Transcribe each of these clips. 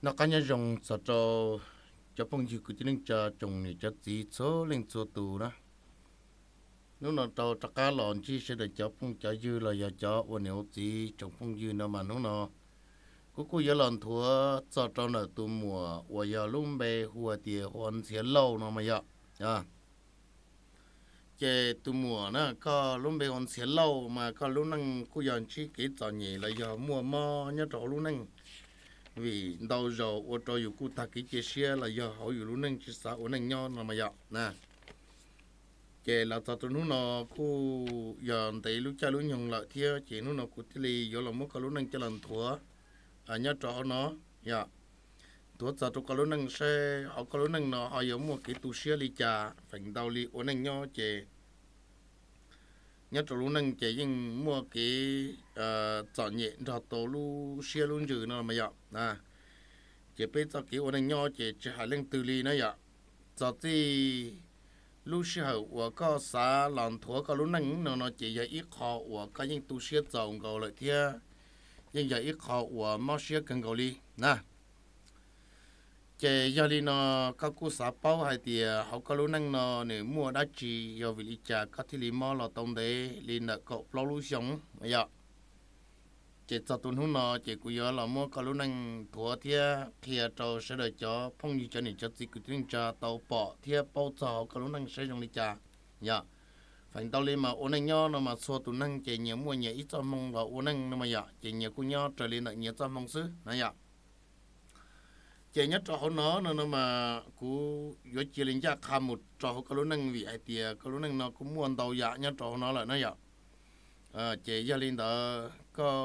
Noj qab nyob zoo txog rau cov phooj ywg kwv tij neej tsa tsoom niam tsoom txiv txhua leej txhua tus na. Hnub no tau rov qab los ntsib sawv daws cov phooj cov ywg los yog cov ua niam ua txiv tsoom phooj ywg no mas hnub no kuv kuj yuav los nthuav txog rau ntawm tus muam uas yog lub npe hu tias hu ua Ntxhiav Lauj no mas yog. Ces tus muam na, koj lub npe hu ua Ntxhiav Lauj mas koj lub neej kuj yog ntsib kev txom nyem los yog muaj mob nyob rau hauv lub neej, vim ntau zaus ua rau yus kuj tag kev cia siab los yog hauv yus lub neej tsis xav ua neej nyob no mas yog na. Ces los txog tus hnub no kuj yog ntev lub caij lub nyoog lawm thiab, ces hnub no kuv thiaj li yuav los muab koj lub neej coj los nthuav nyob rau hauv no, yog nthuav txog rau koj lub neej saib hauv koj lub neej no ho yuav muaj kev tu siab li cas, feem ntau li ua neej nyob ces nyob rau lub neej ces yeej muaj kev txom nyem nrog tau lub siab lub ntsws no mas yog. Ces peb txoj kev ua neej nyob ces tsis hais leej twg li na yom, txog txij lub sij hawm uas koj xav los nthuav koj lub neej no no ces yog ib qho uas koj yeej tu siab txaus nkaus lawm thiab yeej yog ib qho uas mob siab kawg nkaus li na. Ces yog li no, koj kuj xav paub hais tias hauv koj lub neej no nws muaj dab tsi, yog vim li cas koj thiaj li mob los tau ntev li ntawm kaum plaub lub xyoo yom. Ces txog tus hnub no ces kuv yuav los muab koj lub neej nthuav thiab qhia rau sawv daws cov phooj ywg cov niam cov txiv kwv tij neej tsa tau pom thiab paub txog hauv koj lub neej saib zoo li cas yom. Feem ntau li mas ua neej nyob no mas txhua tus neeg ces nyias muaj nyias ib txoj hmoo los ua neej no mas yom, ces nyias kuj nyob raws li ntawm nyias txoj hmoo xwb na yom. Ces nyob rau hauv no no no mas kuv yuav cia li ncaj qha mus rau hauv koj lub neej vim hais tias koj lub neej no kuj muaj ntau yam nyob rau hauv no lawm na yom. Ces yog li ntawd koj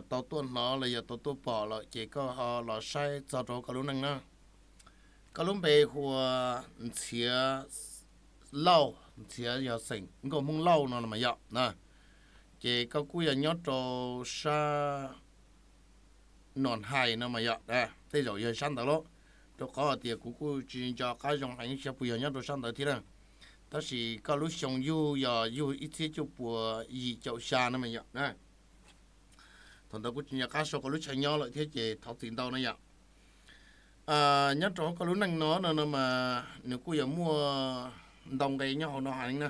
tau tuaj hnov los yog tau tuaj pom lawm ces koj ho los saib txog rau hauv koj lub neej na. Koj lub npe hu ua Ntxhiav Lauj, Ntxhiav yog xeem nkauj Hmoob Lauj no mas yom na. Ces koj kuj yog nyob rau sab Nom Hais no mas yog, tej zaum yog sab ntawd lauj, rau qhov hais tias kuv kuj tsis nco qab zoo heev xyov puas yog nyob rau sab ntawd thiab na. Tab sis koj lub xyoo yug yog yug ib txhiab cuaj puas yim caum xya no mas yog. Thaum ntawd kuv tsis nco qab sau koj lub chaw nyob lawm thiab ces thov txim ntau na yom. Nyob rau hauv koj lub neej no no no mas nws kuj yuav muaj ntau nqe nyob hauv no heev na.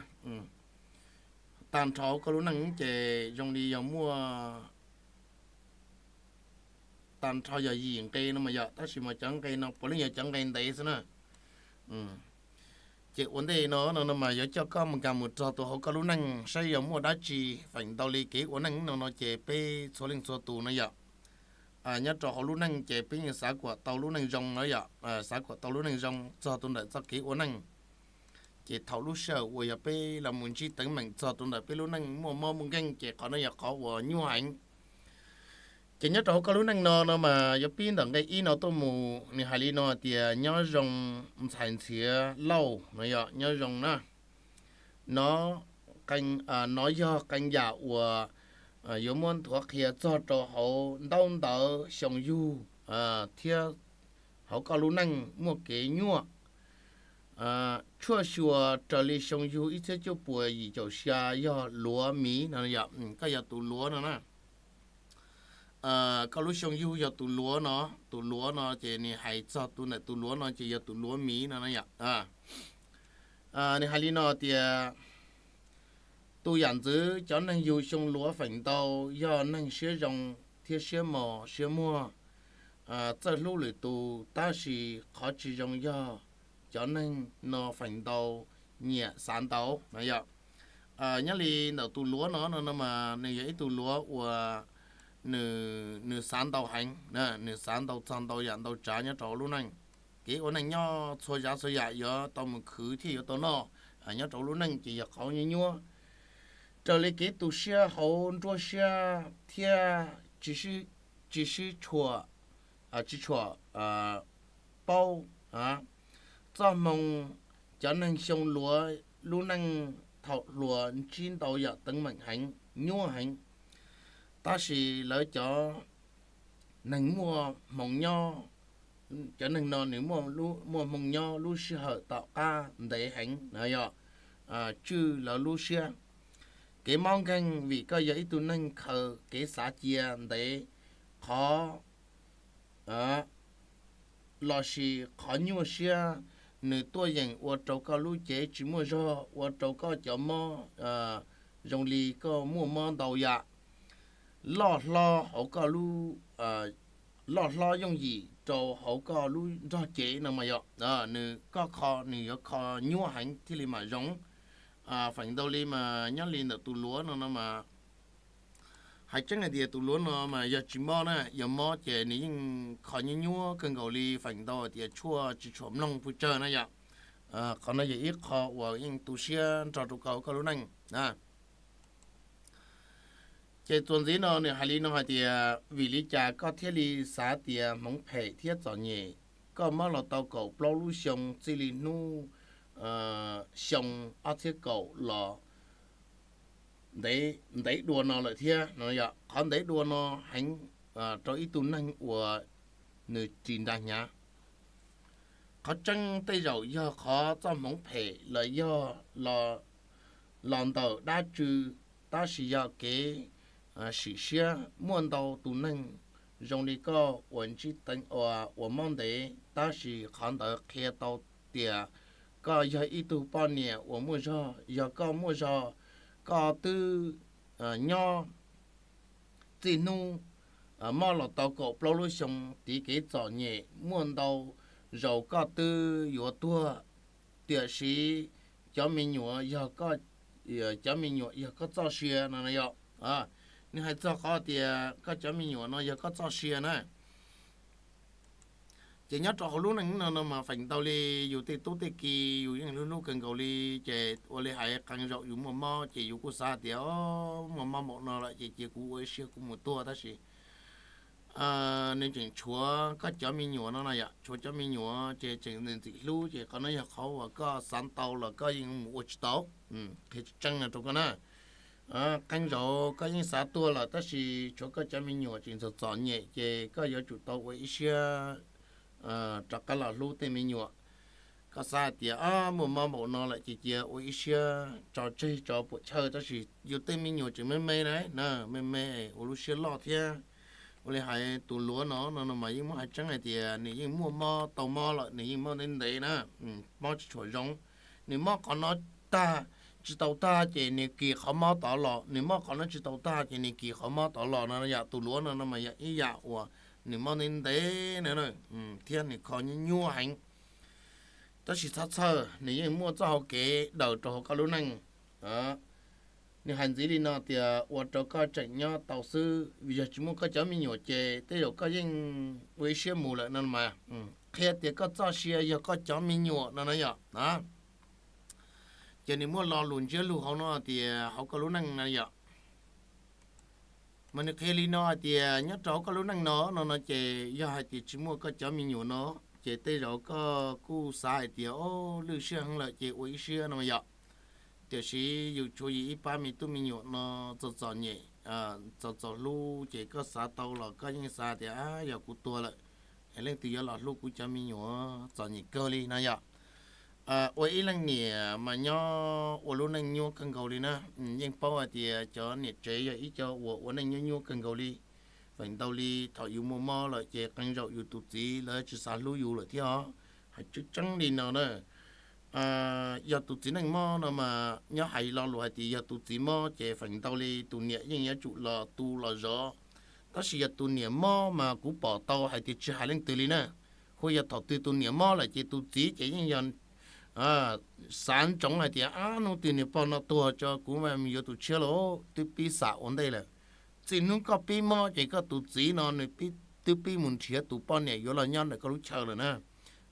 Tag nrho hauv koj lub neej ces zoo li yog muaj tag nrho yog yim nqe no mas yog, tab sis mas cov nqe no puav leej yog cov nqe ntev xwb na. Ces ua ntej no no no mas yuav coj koj mus nkag mus txog tus hauv koj lub neej saib yog muaj dab tsi feem ntau li kev ua neej no no ces peb txhua leej txhua tus no yom. Nyob rau hauv lub neej ces peb yeej xav kom tau lub neej zoo no yom, xav kom tau lub neej zoo txog tus ntawm txoj kev ua neej. Ces thaum lub sij hawm uas yog peb los mus ntsib teeb meem txog tus ntawm peb lub neej muaj mob muaj nkeeg ces qhov no yog qhov uas nyuaj heev. Ces nyob rau hauv koj lub neej no no mas yuav pib ntawm nqe ib no tuaj mus, nws hais li no tias nyob zoo ntxhais Ntxhiav Lauj no yom, nyob zoo na. No, no yog qee yam uas yuav muab nthuav qhia txog rau hauv ntaub ntawv xyoo yug thiab hauv koj lub neej muaj kev nyuaj tshuaj xyuas raws li xyoo yug ib txhiab cuaj puas yim caum xya yog luav miv no yom. Koj yog tus luav no na. Koj lub xyoo yug yog tus luav no, tus luav no ces nws hais txog tus ntawm tus luav no ces yog tus luav miv no na yom. Nws hais li no tias tus yam ntxwv cov neeg yug xyoo luav feem ntau yog neeg siab zoo thiab siab mos siab muag, txawj hlub lwm tus, tab sis qhov tsis zoo yog cov neeg no feem ntau nyiam xav ntau no yom. Nyob li ntawm tus luav no no no mas nws yog ib tug luav uas nws xav ntau heev, nws xav ntau txog ntau yam ntau tsav nyob rau lub neej. Kev ua neej nyob txhua tsav txhua yam yuav tau mus khwv thiab yuav tau noj nyob rau lub neej ces yog qhov nyuaj nyuaj. Raws li kev tu siab hauv nruab siab thiab tsis sib tshua, tsis tshua paub txoj hmoo, cov neeg xyoo luav lub neej thaum hluas ntsib ntau yam teeb meem heev nyuaj heev. Tab sis lawv cov neeg muaj hmoo nyob, cov neeg no nws muaj hmoo nyob lub sij hawm tom qab ntev heev no yog tswj lawv lub siab. Kev mob nkeeg vim koj yog ib tug neeg khaws kev xav cia ntev, qhov lossis qhov nyuaj siab, nws tuaj yeem ua rau koj lub cev tsis muaj zog, ua rau koj cov mob zoo li koj muaj mob ntau yam loj hlob hauv koj lub, loj hlob yooj yim rau hauv koj lub nrog cev no mas yog nws koj kho nws yuav kho nyuaj heev thiaj li mam zoo. Feem ntau li mas nyob li ntawm tus luav no no mas hais tseeb hais tias tus luav no mas yog tsis mob na, yog mob ces nws yeej kho nyuaj nyuaj kawg nkaus li, feem ntau tias tshuaj tsis tshua mloog pes tsawg na yom. Qhov no yog ib qho uas yeej tu siab nrog rau koj koj lub neej. Ces txuas ntxiv no nws hais li no hais tias vim li cas koj thiaj li xav tias hmoov phem thiab txom nyem? Koj mob los tau kaum plaub lub xyoo, txij li hnub xyoo ob txhiab kaum los ntev dua no lawm thiab no yom. Qhov ntev dua no heev rau ib tug neeg uas nws ris nra hnyav. Qhov tseeb tej zaum yog qhov txoj hmoov phem los yog los ntawm dab tsi, tab sis yog kev sim siab. Muaj ntau tus neeg zoo li koj uas ntsib teeb uas mob ntev, tab sis qhov ntawd qhia tau tias koj yog ib tug poj niam uas muaj zog. Yog koj muaj zog, koj twb nyob txij hnub mob los tau kaum plaub lub xyoo, tiv kev txom nyem muaj ntau zaus koj twb yuav tuag, tiam sis cov me nyuam yog koj, cov me nyuam yog koj txoj sia no yom. Nws hais txog qhov tias koj cov me nyuam no yog koj txoj sia na. Ces nyob rau hauv lub neej no no mas feem ntau li yus tej tub tej ki yus yeej hlub hlub kawg nkaus li, ces ua li hais qee zaum yus muaj mob ces yus kuj xav tias muaj mob npaum no lawm ces cia kuv ua ib siab kuv mus tuag, tab sis nws tseem tshuav koj cov me nyuam no no yom, tshuav cov me nyuam ces tseem ntxim hlub, ces qhov no yog qhov uas koj xav tau los koj yeej mus ua tsis tau. Qhia tseeb no rau koj na, qee zaum koj yeej xav tuag lawm tab sis tshuav koj cov me nyuam tseem txom txom nyem ces koj yuav tsum tau ua ib siab rov qab los hlub tej me nyuam. Koj xav hais tias muaj mob npaum no lawm ces cia ua ib siab tso tseg tso puam chawj, tab sis yus tej me nyuam tseem me me na, me me ua lub siab loj thiab. Ua li hais tus luav no no no mas yeej muab hais tseeb hais tias nws yeej muaj mob tau mob lawm, nws yeej mob ntev ntev na, mob tsis tshua zoo. Nws mob qhov no tag tsis tau tag ces nws kis qhov mob tod los, nws mob qhov no tsis tau tag ces nws kis qhov mob tod los no yom. Tus luav no no mas yog ib yam uas nws mob ntev ntev na, thiab nws kho nyuaj nyuaj heev. Tab sis txhob txhawj, nws yeej muaj txoj hau kev daws rau hauv koj lub neej. Nws hais ntxiv li no tias ua rau koj tseem nyob tau xwb, yog tsis muaj koj cov me nyuam ces tej zaum koj yeej ua ib siab mus lawm no mas. Qhia tias koj txoj sia yog koj cov me nyuam no na yom. Ces nws muaj lo lus ntsiab lus hauv no tias hauv koj lub neej no yom. Mas nws qhia li no hais tias nyob rau hauv koj lub neej no no no ces yog hais tias tsis muaj koj cov me nyuam no ces tej zaum koj kuj xav hais tias o, lwj siab heev lawm ces ua ib siab no yom. Tiam sis yus tshuav yus ib pab me tub me nyuam no txom txom nyem, txom txom hlub ces koj xav tau los koj yeej xav tias yog kuv tuag lawm es leej twg yuav los hlub kuv cov me nyuam txom nyem kawg li no yom. Ua ib leej niam mas nyob ua lub neej nyuaj kawg nkaus li na. Yeej paub hais tias cov niam tsev yog ib co uas ua neej nyuaj nyuaj kawg nkaus li. Feem ntau li thaum yus muaj mob lawm ces qee zaum yus tus txiv lawv tsis xav hlub yus lawm thiab os. Hais tseeb tseeb li no na, yog tus txiv neej mob no mas nyob hais lo lus hais tias yog tus txiv mob ces feem ntau li tus niam yeej yuav tsum los tu los zov. Tab sis yog tus niam mob mas kuv pom tau hais tias tsis hais leej twg li na. Hu yog thaum twg tus niam mob lawm ces tus txiv ces yeej yog xav ntsoov hais tias ab, hnub twg niag pog no tuag tso kuv mam yuav tus tshiab los twb pib xam ua ntej lawm. Txij hnub koj pib mob ces koj tus txiv no nws twb pib mus nrhiav tus poj niam yuav los nyob ntawm koj lub chaw lawm na.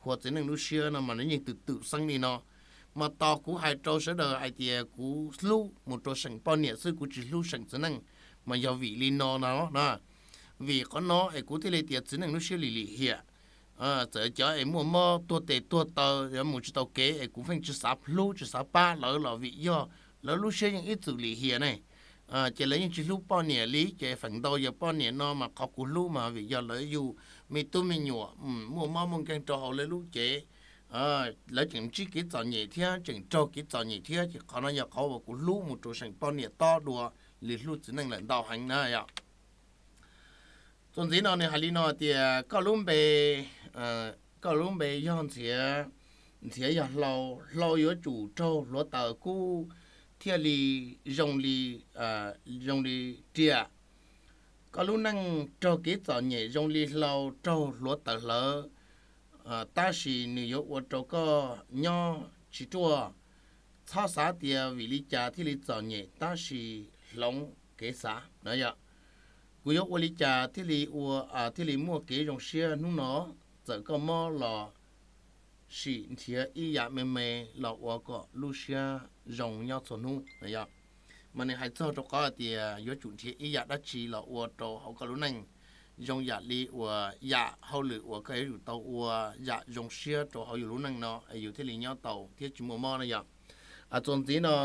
Hu ua txiv neej lub siab no mas nws yeej twm twm xeeb li no. Mas tos kuv hais rau sawv daws hais tias kuv hlub mus rau seem poj niam xwb, kuv tsis hlub seem txiv neej, mas yog vim li no no na. Vim qhov no es kuv thiaj li tias txiv neej lub siab lim lim hiam. Txawm cov es muaj mob tuag tes tuag taw yuav mus tsis tau kev es kuv pheej tsis xav hlub tsis xav pab lawv los vim yog lawv lub siab yeej ib txwm lim hiam ne. Ces lawv yeej tsis hlub poj niam li, ces feem ntau yog poj niam no mas qhov kuv hlub mas vim yog lawv yug me tub me nyuam muaj mob muaj nkeeg rau hauv lawv lub cev. Lawv tseem ntsib kev txom nyem thiab tseem raug kev txom nyem thiab, ces qhov no yog qhov uas kuv hlub mus rau seem poj niam tob dua li hlub txiv neej lawm ntau heev na yom. Txuas ntxiv no nws hais li no tias koj lub npe, koj lub npe yog Ntxhiav, Ntxhiav yog Hlau, Hlau yuav tsum raug hluav taws kub thiaj li zoo li, zoo li riam. Koj lub neej raug kev txom nyem zoo li Hlau raug hluav taws hlawv, tab sis nws yuav ua rau koj nyob tsis ruaj. Txhob xav tias vim li cas thiaj li txom nyem tab sis hloov kev xav na yom. Kuv yuav ua li cas thiaj li ua, thiaj li muaj kev zoo siab hnub no? Txawm koj mob los sim nrhiav ib yam me me los ua kom lub siab zoo nyob txhua hnub na yom. Mas nws hais txog rau qhov hais tias yuav tsum nrhiav ib yam dab tsi los ua rau hauv koj lub neej zoo yam li uas yam hauj lwm uas koj yuav tsum tau ua yam zoo siab rau hauv yus lub neej no es yus thiaj li nyob tau thiab tsis muaj mob na yom. Txuas ntxiv no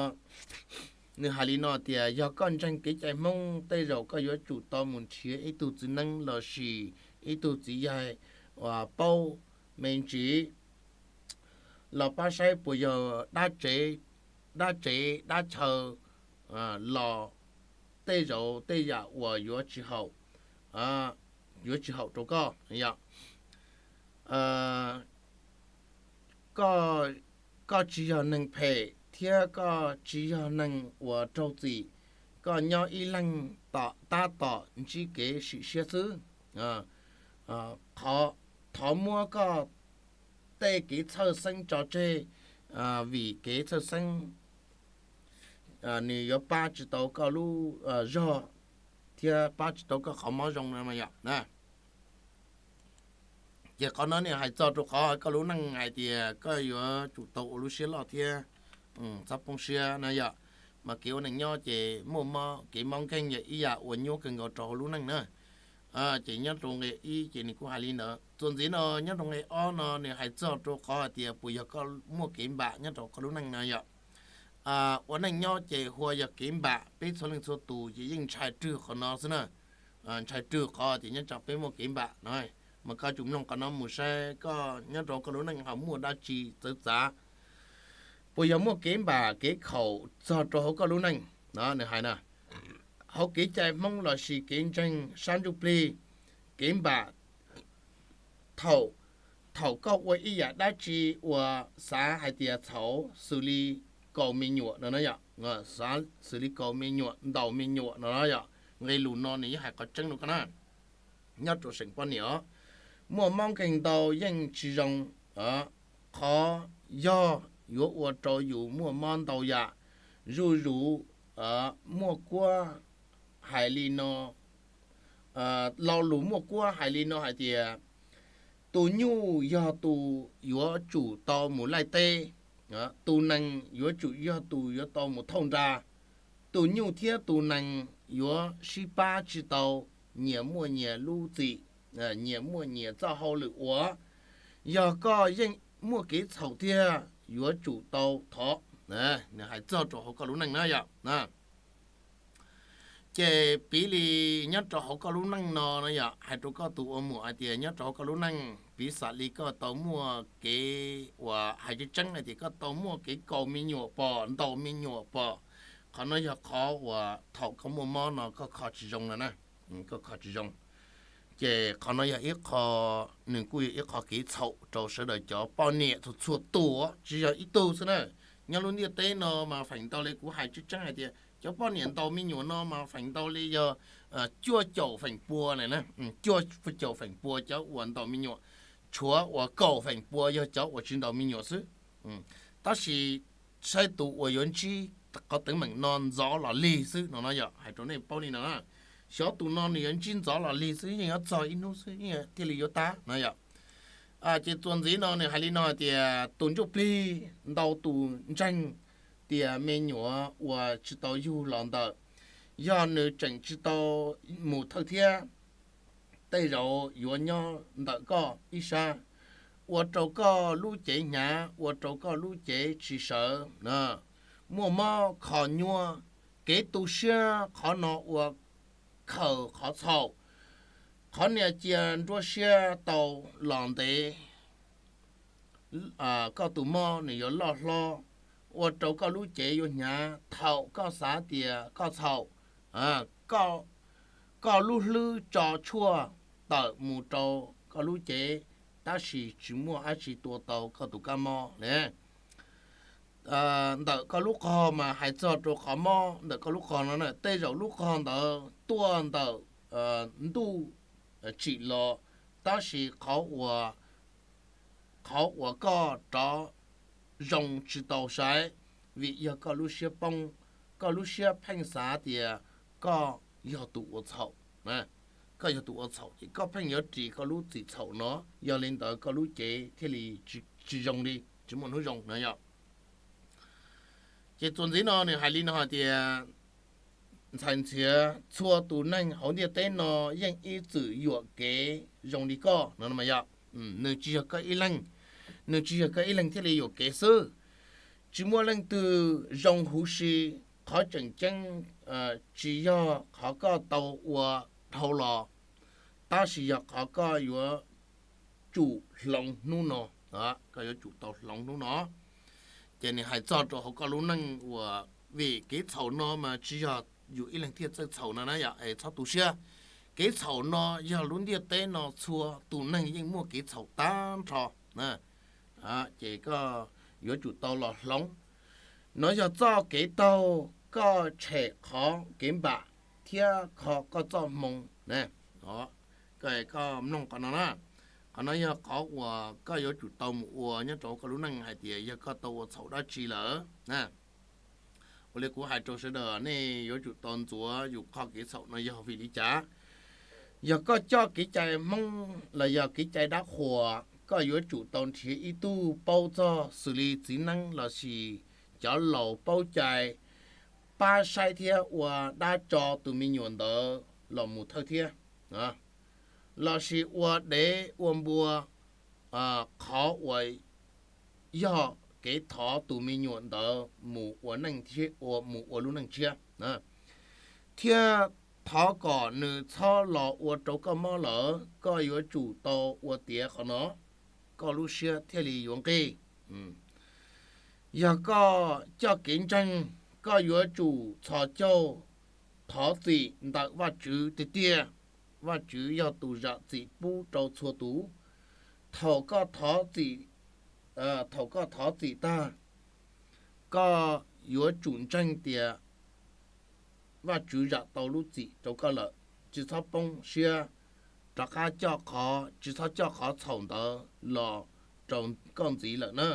nws hais li no tias yog koj ntseeg kev cai Hmoob tej zaum koj yuav tsum tau mus nrhiav ib tug txiv neeb los sis ib tug txiv yaig uas paub me ntsis los pab saib puas yog dab tsev, dab tsev dab chaw los tej zaum tej yam uas yuav tsis haum, yuav tsis haum rau koj yom. Koj tsis yog neeg phem thiab koj tsis yog neeg uas raug txim, koj nyob ib leeg tab tom ntsib kev sim siab xwb. Thov muab koj tej kev txhawj xeeb tso tseg, vim kev txhawj xeeb nws yuav pab tsis tau koj lub zog thiab pab tsis tau koj qhov mob zoo no yom. Ces qhov no nws hais txog rau qhov koj lub neej hais tias koj yuav tsum tau ua lub siab loj thiab txhob poob siab na yom. Mas kev ua neej nyob ces muaj mob, kev mob nkeeg yog ib yam uas nyuaj kawg nkaus rau hauv lub neej na. Ces nyob rau nqe ib ces nws kuj hais li ntawd. Txuas ntxiv no nyob rau nqe ob no nws hais txog rau qhov hais tias puas yog koj muaj kev npam nyob rau koj lub neej no yom. Ua neej nyob ces hu ua yog kev npam, peb txhua leej txhua tus ces yeej ntshai rwg qhov no xwb na. Ntshai rwg qhov tias nyob tsam peb muaj kev npam no. Mas koj tsum mloog qhov no mus saib koj nyob rau koj lub neej ho muaj dab tsi txawv txav, puas yog muaj kev npam kev khaum txog rau hauv koj lub neej no. Nws hais na, hauv kev cai Hmoob los sis kev ntseeg sab ntsuj plig, kev npam thaum, thaum koj ua ib yam dab tsi uas xav hais tias txhaum, xws li kaus me nyuam no na yom, xws li kaus me nyuam, ntaus me nyuam no yom. Nqe lus no nws yeej hais qhov tseeb rau koj na. Nyob rau seem poj niam os, muaj mob nkeeg ntau yeej tsis zoo. Qhov yog yuav ua rau yus muaj mob ntau yam. Zuj zus muaj kuab hais li no, lo lus muaj kuab hais li no hais tias tus nyuj yog tus yuav tsum tau mus laij teb, tus nees yuav tsum yog tus yuav tau mus thauj nra, tus nyuj thiab tus nees yuav sib pab tsis tau, nyias muaj nyias lub txim, nyias muaj nyias txoj hauj lwm ua. Yog koj yeej muaj kev txhaum tiag, yuav tsum tau thov. Nws hais txog rau hauv koj lub neej na yom. Ces piv li nyob rau hauv koj lub neej no no yom, hais rau koj tus ua muam hais tias nyob rau hauv koj lub neej piv xam li koj tau muaj kev uas hais tseeb tseeb hais tias koj tau muaj kev kaus me nyuam pom, ntaus me nyuam pom. Qhov no yog qhov uas thaum koj muaj mob no koj kho tsis zoo no na, koj kho tsis zoo. Ces qhov no yog ib qho, nws kuj yog ib qho kev txhaum rau sawv daws cov poj niam txhua txhua tus, tsis yog ib tug xwb na. Nyob lub ntiaj teb no mas feem ntau li kuv hais tseeb tseeb hais tias cov poj niam ntaus me nyuam no mas feem ntau li yog cuaj caum feem pua na, cuaj caum feem pua cov uas ntaus me nyuam, tshuav uas kaum feem pua yog cov uas tsis ntaus me nyuam xwb. Tab sis saib tus uas yuav ntsib qhov teeb meem no ntxov los lig xwb no no yom, hais rau nej paub li no na. Xyov tus no nws yuav ntsib ntxov los lig xwb, yeej yuav txog ib hnub xwb thiaj li yuav tag no yom. Ces txuas ntxiv no nws hais li no hais tias tus ntsuj plig ntau tus ntseeg tias me nyuam uas tsis tau yug los ntawm, yog nws tseem tsis tau mus thawj thiab, tej zaum yuav nyob ntawm koj ib sab, ua rau koj lub cev hnyav, ua rau koj lub cev tsis sawv, muaj mob kho nyuaj, kev tu siab qhov no ua khaws qhov txhaum. Qhov niag cia nruab siab tau los ntev, koj tus mob nws yuav loj hlob, ua rau koj lub cev yuav hnyav thaum koj xav tias koj txhaum. Koj lub hlwb tso tshuaj tawm mus rau koj lub cev, tab sis tsis muaj dab tsi tua tau koj tus kab mob ne. Ntawm koj lub qog mas hais txog rau qhov mob ntawm koj lub qog no na, tej zaum lub qog ntawd tuaj ntawm ntuj tsim los, tab sis qhov uas qhov uas koj rov zoo tsis tau saib, vim yog koj lub siab poob, koj lub siab pheej xav tias koj yog tus ua txhaum. Koj yog tus ua txhaum ces koj pheej yuav ris koj lub txim txhaum no, yog li ntawd koj lub cev thiaj li tsis zoo li, tsis muaj hnub zoo no yom. Ces txuas ntxiv no nws hais li no hais tias, ntxhais ntxhiav, txhua tus neeg hauv ntiaj teb no yeej ib txwm yuam kev zoo li koj no mas yog, nws tsis yog koj ib leeg, nws tsis yog koj ib leeg thiaj li yuam kev xwb. Tsis muaj leej twg zoo huv si, qhov tseem ceeb tsis yog qhov koj tau ua dhau los, tab sis yog qhov koj yuav tsum hloov hnub no, koj yuav tsum tau hloov hnub no. Ces nws hais txog rau hauv koj lub neej uas, vim kev txhaum no mas tsis yog yus ib leeg thiaj txawj txhaum no na yom, es txhob tu siab. Kev txhaum no yog lub ntiaj teb no txhua tus neeg yeej muaj kev txhaum tag nrho. Ces koj yuav tsum tau los hloov. No yog txoj kev taug koj tshem qhov kev npam thiab kho koj txoj hmoo. Koj mloog qhov no na, qhov no yog qhov uas koj yuav tsum tau mus ua nyob rau koj lub neej hais tias yog koj tau ua txhaum dab tsi lawm. Ua li kuv hais rau sawv daws, nej yuav tsum tau ntxuav yus qhov kev txhaum no yog vim li cas. Yog koj coj kev cai Hmoob los yog kev cai dab qhuas, koj yuav tsum tau nrhiav ib tug paub txog xws li txiv neeb los sis cov laus paub cai, pab saib thiab ua dab tso tus me nyuam ntawd los mus thawj thiab, los sis ua dev ua npua qhov uas yog kev thov tus me nyuam ntawd mus ua neej thiab mus ua lub neej tshiab, thiab thov kom nws txhob los ua rau koj mob lawm, koj yuav tsum tau ua tiav qhov no, koj lub siab thiaj li yuav nqig. Yog koj coj kev ntseeg, koj yuav tsum txhos caug thov txim ntawm Vajtswv tiag tiag. Vajtswv yog tus zam txim pub rau txhua tus. Thaum koj thov txim, thaum koj thov txim tag, koj yuav tsum ntseeg tias Vajtswv zam tau lub txim rau koj lawm. Tsis txhob poob siab, rov qab coj qhov, tsis txhob coj qhov txhaum ntawd los rau koj ntxiv lawm na.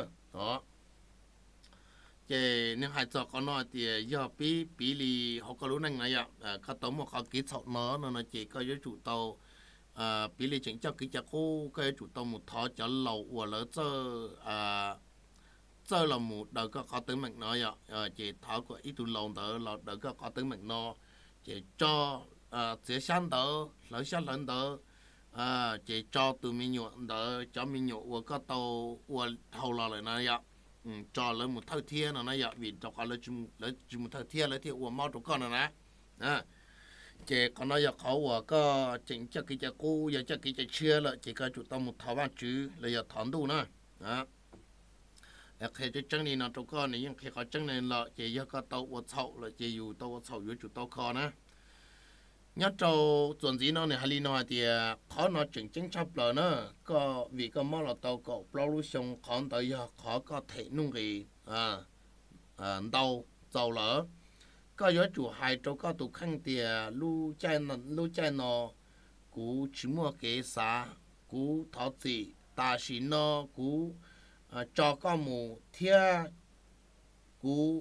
Ces nws hais txog qhov no tias yog pib piv li hauv koj lub neej na yom, koj tau muaj qhov kev txhaum no no no ces koj yuav tsum tau piv li tseem coj kev cai qub, koj yuav tsum tau mus thov cov laus uas lawv txawj txawj los mus daws koj qhov teeb meem no yom, ces thov kom ib tug laus ntawd los daws koj qhov teeb meem no, ces tso txiav xyab ntawv hlawv xyab hlawv ntawv, ces tso tus me nyuam ntawd cov me nyuam uas koj tau ua dhau los lawm na yom, tso lawv mus thawj thiab no na yom, vim rau qhov lawv tsis mus thawj thiab lawv thiaj ua mob rau koj no na. Ces qhov no yog qhov uas koj tseem coj kev cai qub, yog coj kev cai tshiab lawm ces koj yuav tsum tau mus thov Vajtswv los yog thov ntuj na. Qhia tseeb tseeb li no rau koj, nws yeej qhia qhov tseeb li lawm, ces yog koj tau ua txhaum lawm ces yus tau ua txhaum yuav tsum tau kho na. Nyob rau txuas ntxiv no nws hais li no hais tias qhov no tseem ceeb tshaj plaws na, koj vim koj mob los tau kaum plaub lub xyoo, qhov ntawd yog qhov koj them nuj nqis ntau txaus lawm. Koj yuav tsum hais rau koj tus kheej tias lub caij no kuv tsis muaj kev xav, kuv thov txim, tam sim no kuv tso koj mus thiab kuv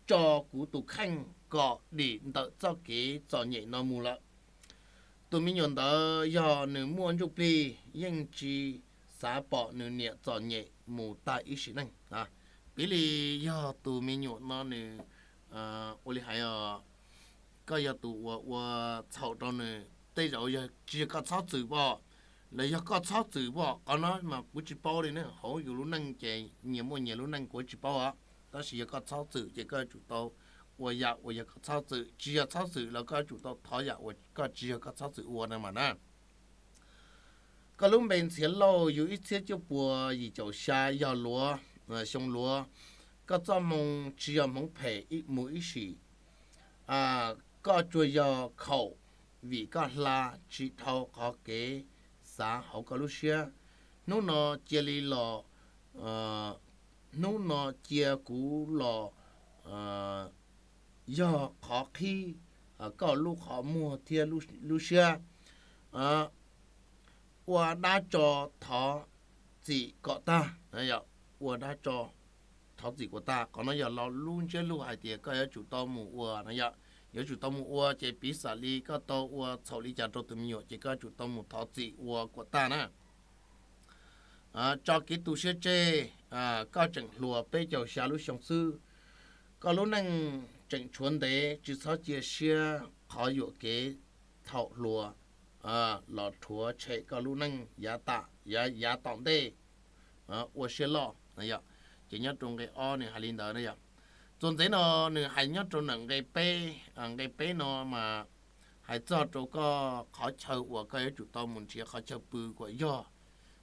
tso kuv tus kheej kom dim ntawm txoj kev txom nyem no mus lawm. Tus me nyuam ntawd yog nws muaj ntsuj plig yeej tsis xav pom nws niam txom nyem mus tag ib sim neej. Piv li yog tus me nyuam no nws ua li hais, koj yog tus uas ua txhaum rau nws, tej zaum yog tsis yog koj txhob txwm pom, los yog koj txhob txwm pom, qhov no mas kuv tsis paub li ne, hauv yus lub neej ces nyias muaj nyias lub neej kuv tsis paub os. Tab sis yog koj txhob txwm ces koj yuav tsum tau ua yam uas yog koj txhob txwm, tsis yog txhob txwm los koj yuav tsum tau thov yam uas koj tsis yog koj txhob txwm ua na mas na. Koj lub npe Ntxhiav Lauj, yug ib txhiab cuaj puas yim caum xya, yog luav, xyoo luav. Koj txoj hmoo tsis yog hmoov phem mus ib sim, koj tsuas yog khaum vim koj hla tsis dhau qhov kev xav hauv koj lub siab. Hnub no cia li los, hnub no cia kuv los yog qhov qhib koj lub qhov muag thiab lub siab. Ua dab tso thov txim kom tag, ua dab tso thov txim kom tag. Qhov no yog lo lub ntsiab lus hais tias koj yuav tsum tau mus ua no yom, yuav tsum tau mus ua. Ces piv xam li koj tau ua txhaum li cas rau tus me nyuam ces koj yuav tsum tau mus thov txim ua kom tag na. Tso kev tu siab tseg, koj tseem hluas peb caug xya lub xyoo xwb. Koj lub neej tseem tshuav ntev, tsis txhob cia siab qhov yuam kev thaum hluas los rhuav tshem koj lub neej yav tom ntej. Ua siab loj. Ces nyob rau nqe ob nws hais li ntawd na yom. Txuas ntxiv no nws hais nyob rau ntawm nqe peb. Nqe peb no mas hais txog rau koj qhov chaw uas koj yuav tsum tau mus nrhiav qhov chaw pw kom yog.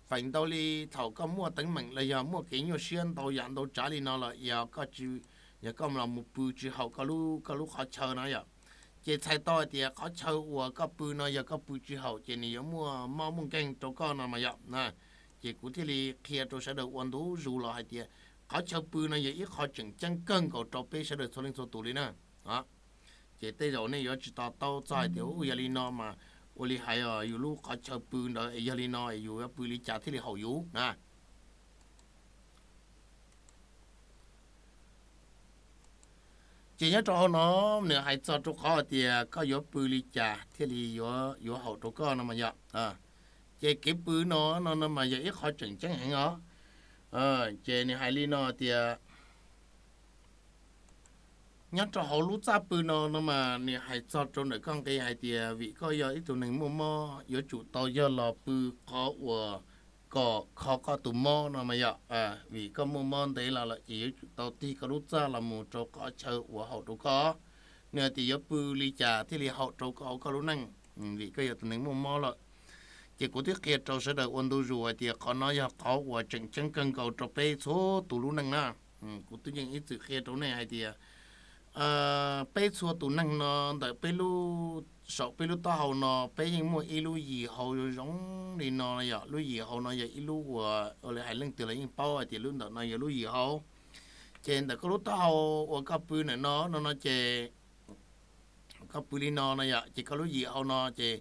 Feem ntau li thaum koj muaj teeb meem los yog muaj kev nyuaj siab ntau yam ntau tsav li no los yog koj tsis, yog koj los mus pw tsis haum koj lub, koj lub qhov chaw no yom. Ces txhais tau hais tias qhov chaw uas koj pw no yog koj pw tsis haum ces nws yuav muaj mob muaj nkeeg rau koj no mas yom. Ces kuv thiaj li qhia rau sawv daws ua ntu zus los hais tias qhov chaw pw no yog ib qho tseem ceeb kawg nkaus rau peb sawv daws txhua leej txhua tus li na. Ces tej zaum nej yuav tsis to taub txog hais tias ua yog li no mas ua li hais yus lub qhov chaw pw ntawd es yog li no es yus yuav pw li cas thiaj li haum yus na. Ces nyob rau hauv no nws hais txog rau qhov hais tias koj yuav pw li cas thiaj li yuav haum rau koj no mas yom. Ces kev pw no no no mas yog ib qho tseem ceeb heev os. Ces nws hais li no tias nyob rau hauv lub txaj pw no no mas nws hais txog rau ntawm koj nqi hais tias vim koj yog ib tug neeg muaj mob yuav tsum tau yog los pw qhov uas kom kho koj tus mob no mas yom. Vim koj muaj mob ntev los lawm ces yuav tsum tau tig koj lub txaj los mus rau qhov chaw uas haum rau koj. Nws hais tias yuav pw li cas thiaj li haum rau koj hauv koj lub neej, vim koj yog tus neeg muaj mob lawm. Ces kuv twb qhia rau sawv daws ua ntu zus hais tias qhov no yog qhov uas tseem ceeb kawg nkaus rau peb txhua tus lub neej na. Kuv twb yeej ib txwm qhia rau nej hais tias peb txhua tus neeg no ntawm peb lub, saum peb lub taub hau no peb yeej muaj ib lub yim hauv zoo li no yom. Lub yim hauv no yog ib lub uas ua li hais leej twg los yeej paub hais tias lub ntawm no yog lub yim hauv. Ces ntawm koj lub taub hau uas koj pw ntawm no no no ces koj pw li no no yom, ces koj lub yim hauv no ces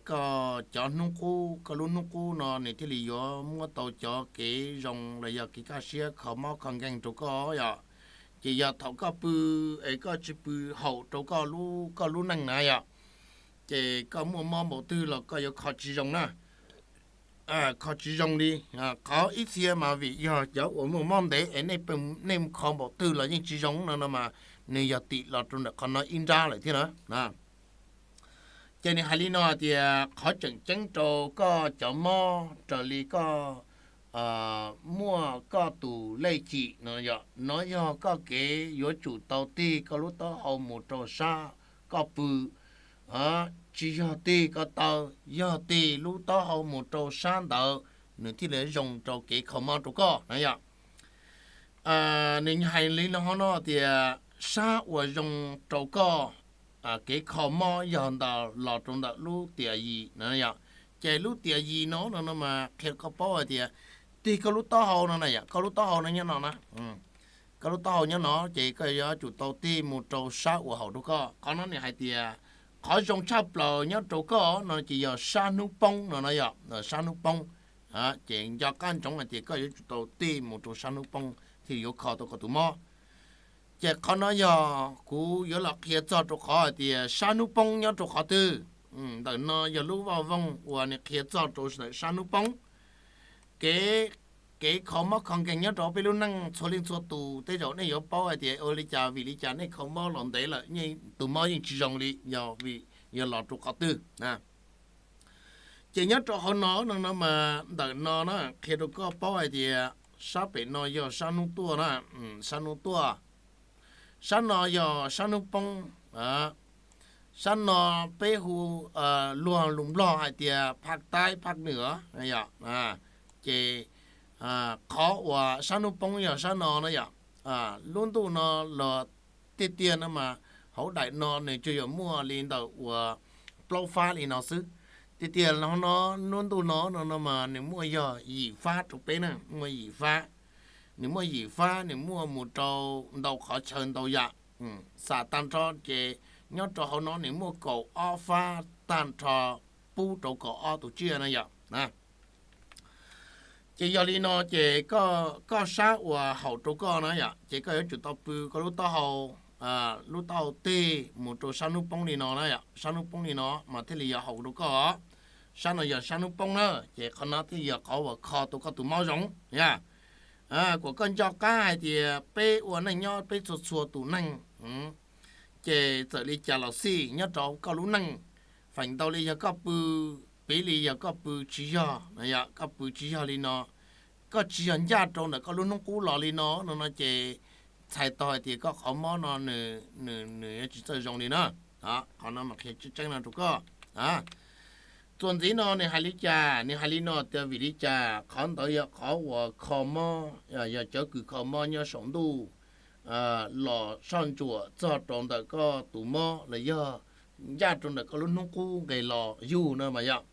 koj cov hnub qub, koj lub hnub qub no nws thiaj li yuav muab tau cov kev zoo los yog kev kaj siab kho mob kho nkeeg rau koj yom. Ces yog thaum koj pw es koj tsis pw haum rau koj lub, koj lub neej na yom, ces koj muaj mob npaum twg los koj yuav kho tsis zoo na. Kho tsis zoo li. Qhov ib txhia mas vim yog cov uas muaj mob ntev es nej, nej kho npaum twg los yeej tsis zoo no no mas nws yog tim los rau ntawm qhov no ib nrab lawm thiab na. Ces nws hais li no tias qhov tseem ceeb rau koj cov mob raws li koj muaj koj tus lej chim no yom, no yog koj kev yuav tsum tau tig koj lub taub hau mus rau sab koj pw. Tsis yog tig koj taw, yog tig lub taub hau mus rau sab ntawd, nws thiaj li zoo rau kev kho mob rau koj na yom. Nws hais li no no tias sab uas zoo rau koj kev kho mob yog ntawm, los rau ntawm lub tiam yim no yom. Ces lub tiam yim no no no mas qhia koj paub hais tias tig koj lub taub hau no na yom, koj lub taub hau no nyob no na. Koj lub taub hau nyob no ces koj yuav tsum tau tig mus rau sab uas haum rau koj. Qhov no nws hais tias qhov zoo tshaj plaws nyob rau koj no ces yog sab hnub poob no na yom, sab hnub poob. Ces nco qab ntsoov hais tias koj yuav tsum tau tig mus rau sab hnub poob thiaj yuav kho tau koj tus mob. Ces qhov no yog kuv yuav los qhia txog rau qhov hais tias sab hnub poob nyob rau qhov twg. Ntawm no yog lub vaj voog uas nws qhia txog rau ntawm sab hnub poob. Kev, kev kho mob kho nkeeg nyob rau peb lub neej txhua leej txhua tus tej zaum nej yuav paub hais tias ua li cas vim li cas nej kho mob los ntev lawm tus mob yeej tsis zoo li, yog vim yog los rau qhov twg. Ces nyob rau hauv no no no mas ntawm no na qhia rau koj paub hais tias sab pem no yog sab hnub tuaj na, sab hnub tuaj. Sab no yog sab hnub poob. Sab no peb hu luag lus Nplog hais tias phaj taib phaj nws yom. Ces qhov uas sab hnub poob yog sab no na yom. Lub ntuj no los tiag tiag no mas hauv daim no nws tsuas yog muaj li ntawm uas plaub fab li no xwb. Tiag tiag no, hnub ntuj no no no mas nws muaj yog yim fab rau peb na, muaj yim fab. Nws muaj yim fab, nws muaj mus rau ntau qhov chaw ntau yam. Xam tag nrho ces nyob rau hauv no nws muaj kaum ob fab tag nrho pub rau kaum ob tus tsiaj na yom. Ces yog li no ces koj sab uas haum rau koj na yom, ces koj yuav tsum tau pw koj lub taub hau, lub taub hau tig mus rau sab hnub poob li no na yom, sab hnub poob li no mas thiaj li yog haum rau koj. Sab no yog sab hnub poob na, ces qhov no thiaj yog qhov uas kho tau koj tus mob zoo. Yog kuas koj nco qab hais tias peb ua neej nyob peb txhua txhua tus neeg ces txawm li cas los xij nyob rau koj lub neej, feem ntau li yog koj pw, piv li yog koj pw tsis yog, koj pw tsis yog li no, koj tsis yog ncaj rau ntawm koj lub hnub qub los li no no no ces txhais tau hais tias koj qhov mob no nws yuav tsis txawj zoo li na. Qhov no mas qhia tseeb tseeb no rau koj. Txuas ntxiv no nws hais li cas? Nws hais li no tias vim li cas qhov ntawd yog qhov uas kho mob, yog cov kws kho mob nyob saum ntuj los soj ntsuam txog rau ntawm koj tus mob los yog ncaj rau ntawm koj lub hnub qub nqes los yug no mas yom.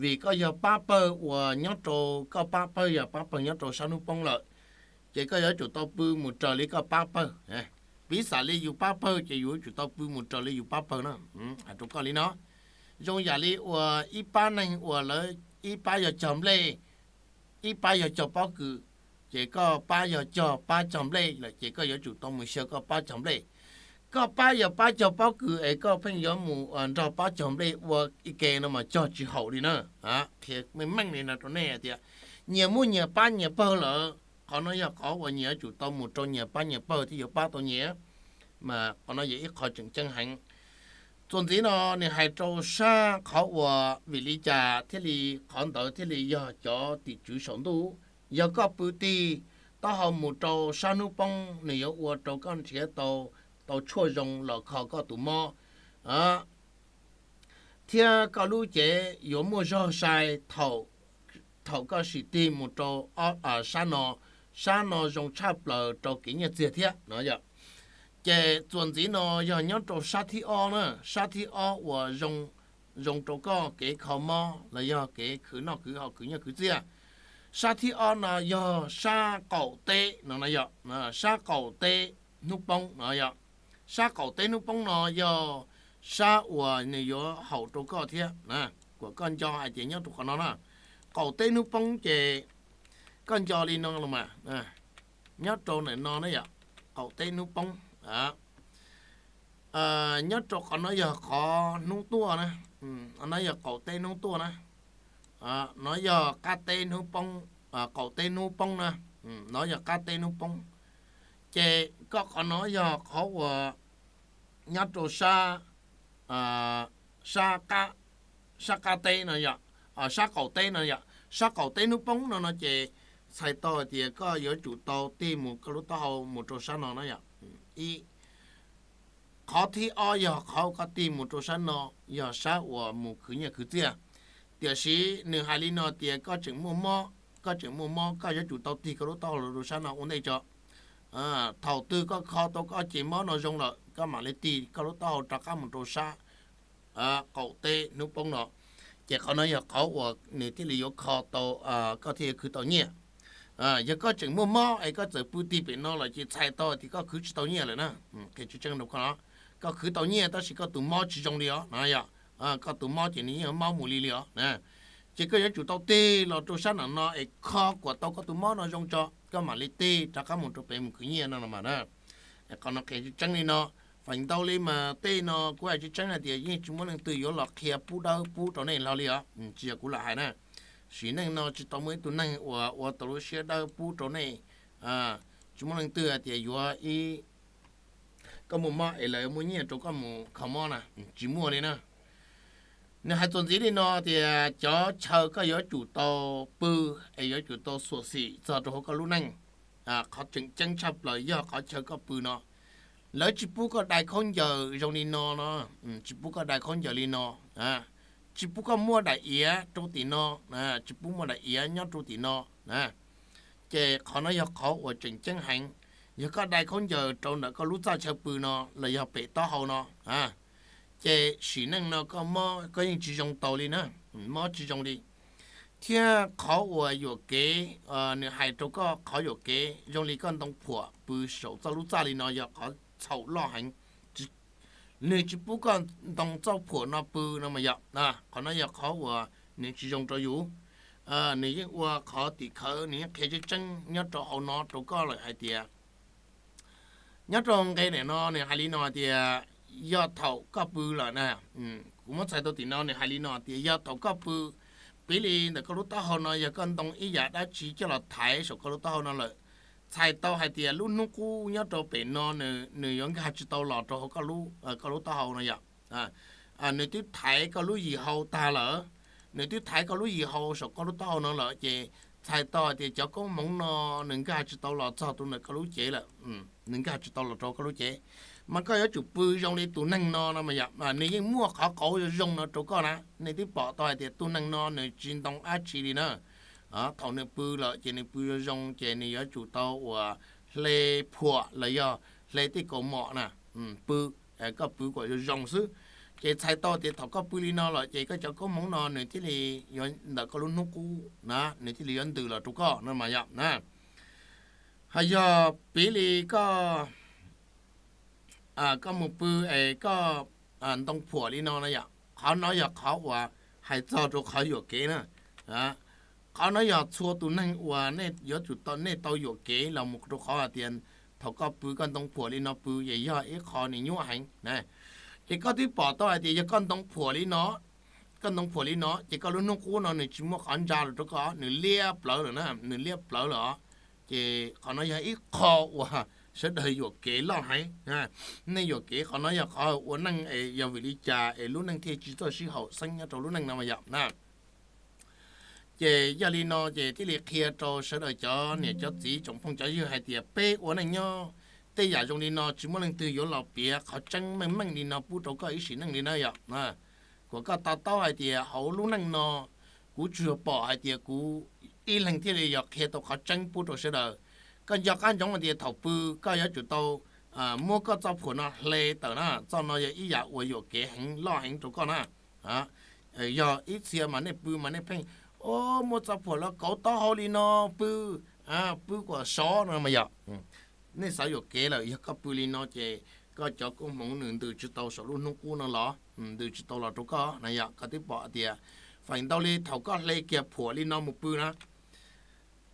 Vim koj yog pab pawg uas nyob rau, koj pab pawg yog pab pawg nyob rau sab hnub poob lawm, ces koj yuav tsum tau pw mus raws li koj pab pawg. Piv xam li yus pab pawg ces yus yuav tsum tau pw mus raws li yus pab pawg na. Hais rau koj li no, zoo yam li uas ib pab neeg uas lawv ib pab yog cog nplej, ib pab yog cog pob kws, ces koj pab yog cog pab cog nplej lawm ces koj yuav tsum tau mus xyaw koj pab cog nplej. Koj pab yog pab cog pob kws es koj pheej yuav mus nrog pab cog nplej ua ib ke no mas cog tsis haum li na. Qhia meej meej li no rau nej hais tias nyias muaj nyias pab nyias pawg lawm, qhov no yog qhov uas nyias yuav tsum tau mus rau nyias pab nyias pawg thiaj yuav pab tau nyias. Mas qhov no yog ib qho tseem ceeb heev. Txuas ntxiv no nws hais rau sab qhov uas vim li cas thiaj li qhov ntawd thiaj li yog cov tim tswv saum ntuj. Yog koj pw tig taub hau mus rau sab hnub poob nws yuav ua rau koj nrhiav tau, tau tshuaj zoo los kho koj tus mob, thiab koj lub cev yuav muaj zog sai thaum, thaum koj sim tig mus rau sab no. Sab no zoo tshaj plaws rau kev nyiaj txiag thiab no yom. Ces txuas ntxiv no yog nyob rau sab thib ob na, sab thib ob uas zoo rau koj kev kho mob los yog kev khwv noj khwv haus khwv nyiaj khwv txiaj. Sab thib ob no yog sab qaum teb no no yom, sab qaum teb hnub poob no yom. Sab qaum teb hnub poob no yog sab uas nws yuav haum rau koj thiab. Kuas koj nco hais tias nyob rau qhov no na, qaum teb hnub poob ces koj nco li no los mas, nyob rau ntawm no na yom, qaum teb hnub poob. Nyob rau qhov no yog qhov hnub tuaj na, no yog qaum teb hnub tuaj na, no yog qab teb hnub poob, qaum teb hnub poob na, no yog qab teb hnub poob. Ces koj qhov no yog qhov uas nyob rau sab, sab qab, sab qab teb no yom, sab qaum teb no yom, sab qaum teb hnub poob no no ces txhais tau hais tias koj yuav tsum tau tig mus koj lub taub hau mus rau sab no na yom. Ib, qhov thib ob yog qhov koj tig mus rau sab no, yog sab uas mus khwv nyiaj khwv txiaj. Tiam sis nws hais li no tias koj tseem muaj mob, koj tseem muaj mob koj yuav tsum tau tig koj lub taub hau rau sab no ua ntej tso. Thaum twg koj kho tau koj cev mob no zoo lawm koj mam li tig koj lub taub hau rov qab mus rau sab qaum teb hnub poob no. Ces qhov no yog qhov uas nws thiaj li yuav kho tau, koj thiaj yuav khwv tau nyiaj. Yog koj tseem muaj mob es koj txawm pw tig pem no lawm ces txhais tau tias koj khwv tsis tau nyiaj lawm na. Qhia tseeb tseeb rau koj no, koj khwv tau nyiaj tab sis koj tus mob tsis zoo li os no yom. Koj tus mob ces nws yeej mob mus li li os na. Ces koj yuav tsum tau tig los rau sab nram no es kho kuas tau koj tus mob no zoo tso koj mam li tig rov qab mus rau pem mus khwv nyiaj no los mas na. Qhov no qhia tseeb tseeb li no. Feem ntau li mas tej no kuv hais tseeb tseeb hais tias yeej tsis muaj leej twg yuav los qhia pub dawb pub rau nej hlo li os, tsis yog kuv lam hais na. Sim neej no tsis tau muaj ib tug neeg uas ua tau lub siab dawb pub rau nej. Tsis muaj leej twg hais tias yuav ib, koj muaj mob es lawv muaj nyiaj rau koj mus kho mob na, tsis muaj li na. Nws hais txuas ntxiv li no tias cov chaw koj yuav tsum tau pw es yuav tsum tau xyuam xim txog rau hauv koj lub neej. Qhov tseem ceeb tshaj plaws yog qhov chaw koj pw no. Lawv tsis pub koj dai khaub ncaws zoo li no no, tsis pub koj dai khaub ncaws li no, tsis pub koj muaj daim iav rau tim no, tsis pub muaj daim iav nyob rau tim no. Ces qhov no yog qhov uas tseem ceeb heev. Yog koj dai khaub ncaws rau ntawm koj lub txaj chaw pw no los yog pem taub hau no, ces sim neej no koj mob koj yeej tsis zoo tau li na, mob tsis zoo li. Thiab qhov uas yuam kev, nws hais rau koj qhov yuam kev zoo li koj ntoo phuam pw saum txoj lub txaj li no yog qhov txhaum loj heev. Nws tsis pub koj ntoo txoj phuam no pw no mas yog, qhov no yog qhov uas nws tsis zoo rau yus. Nws yeej ua qhov tim khawv, nws yeej qhia tseeb tseeb nyob rau hauv no rau koj lawm hais tias, nyob rau nqe nim no nws hais li no tias, yog thaum koj pw lawm na, kuv muab txhais tau tim no nws hais li no tias yog thaum koj pw, piv li ntawm koj lub taub hau no yog koj ntoo ib yam dab tsi coj los thaiv saum koj lub taub hau no lawm, txhais tau hais tias lub hnub qub nyob rau pem no nws yuav nkag tsis tau los rau hauv koj lub taub hau no yom. Nws twb thaiv koj lub yim hau tag lawm, nws twb thaiv koj lub yim hau saum koj lub taub hau no lawm ces txhais tau hais tias cov koob hmoov no nws nkag tsis tau los txog rau ntawm koj lub cev lawm, nws nkag tsis tau los rau koj lub cev. Mas koj yuav tsum pw zoo li tus neeg no no mas yom, nws yeej muaj qhov qauv zoo zoo no rau koj na. Nej twb pom tau hais tias tus neeg no nws tsis ntoo dab tsi li na. Thaum nws pw lawm ces nws pw zoo zoo ces nws yuav tsum tau uas hle phuam los yog hle tej kaus mom na, pw, koj pw kom zoo zoo xwb. Ces txhais tau tias thaum koj pw li no lawm ces koj cov koob hmoov no nws thiaj li yuav ntawm koj lub hnub qub na, nws thiaj li yuav ntws los rau koj no mas yom na. Ho yog piv li koj, koj mus pw es koj ntoo phuam li no na yom, qhov no yog qhov uas hais txog rau qhov yuam kev na. Qhov no yog txhua tus neeg uas nej yuav tsum tau, nej tau yuam kev los mus rau qhov hais tias thaum koj pw koj ntoo phuam li no pw ces yog ib qho nws nyuaj heev na. Ces koj twb pom tau hais tias yog koj ntoo phuam li no, koj ntoo phuam li no ces koj lub hnub qub no nws tsis muaj qhov ntsa los rau koj, nws liab plawv lawm na, nws liab plawv lawm os. Ces qhov no yog ib qho uas sawv daws yuam kev loj heev. Nej yuam kev qhov no yog qhov ua neej es yog vim li cas es lub neej thiaj tsis txawj sib haum xeeb nyob rau lub neej no mas yom na. Ces yog li no ces thiaj li qhia rau sawv daws cov niam cov txiv tsoom phooj cov ywg hais tias peb ua neej nyob tej yam zoo li no tsis muaj leej twg yuav los piav qhov tseeb meej meej li no pub rau koj ib sim neej li na yom. Kom koj to taub hais tias hauv lub neej no kuv tsuas pom hais tias kuv ib leeg thiaj li yog qhia tau qhov tseeb pub rau sawv daws. Koj nco qab ntsoov hais tias thaum pw koj yuav tsum tau muab koj txoj phuam no hle tawm na, txoj no yog ib yam uas yuam kev heev loj heev rau koj na. Yog ib txhia mas nej pw mas nej pheej, o, muab txoj phuam los kauv taub hau li no pw, pw kom sov no mas yog nej xav yuam kev lawm. Yog koj pw li no ces koj cov koob hmoov nws ntws tsis tau saum lub hnub qub no los, ntws tsis tau los rau koj na yom. Koj twb pom tias feem ntau li thaum koj hle kiag phuam li no mus pw na,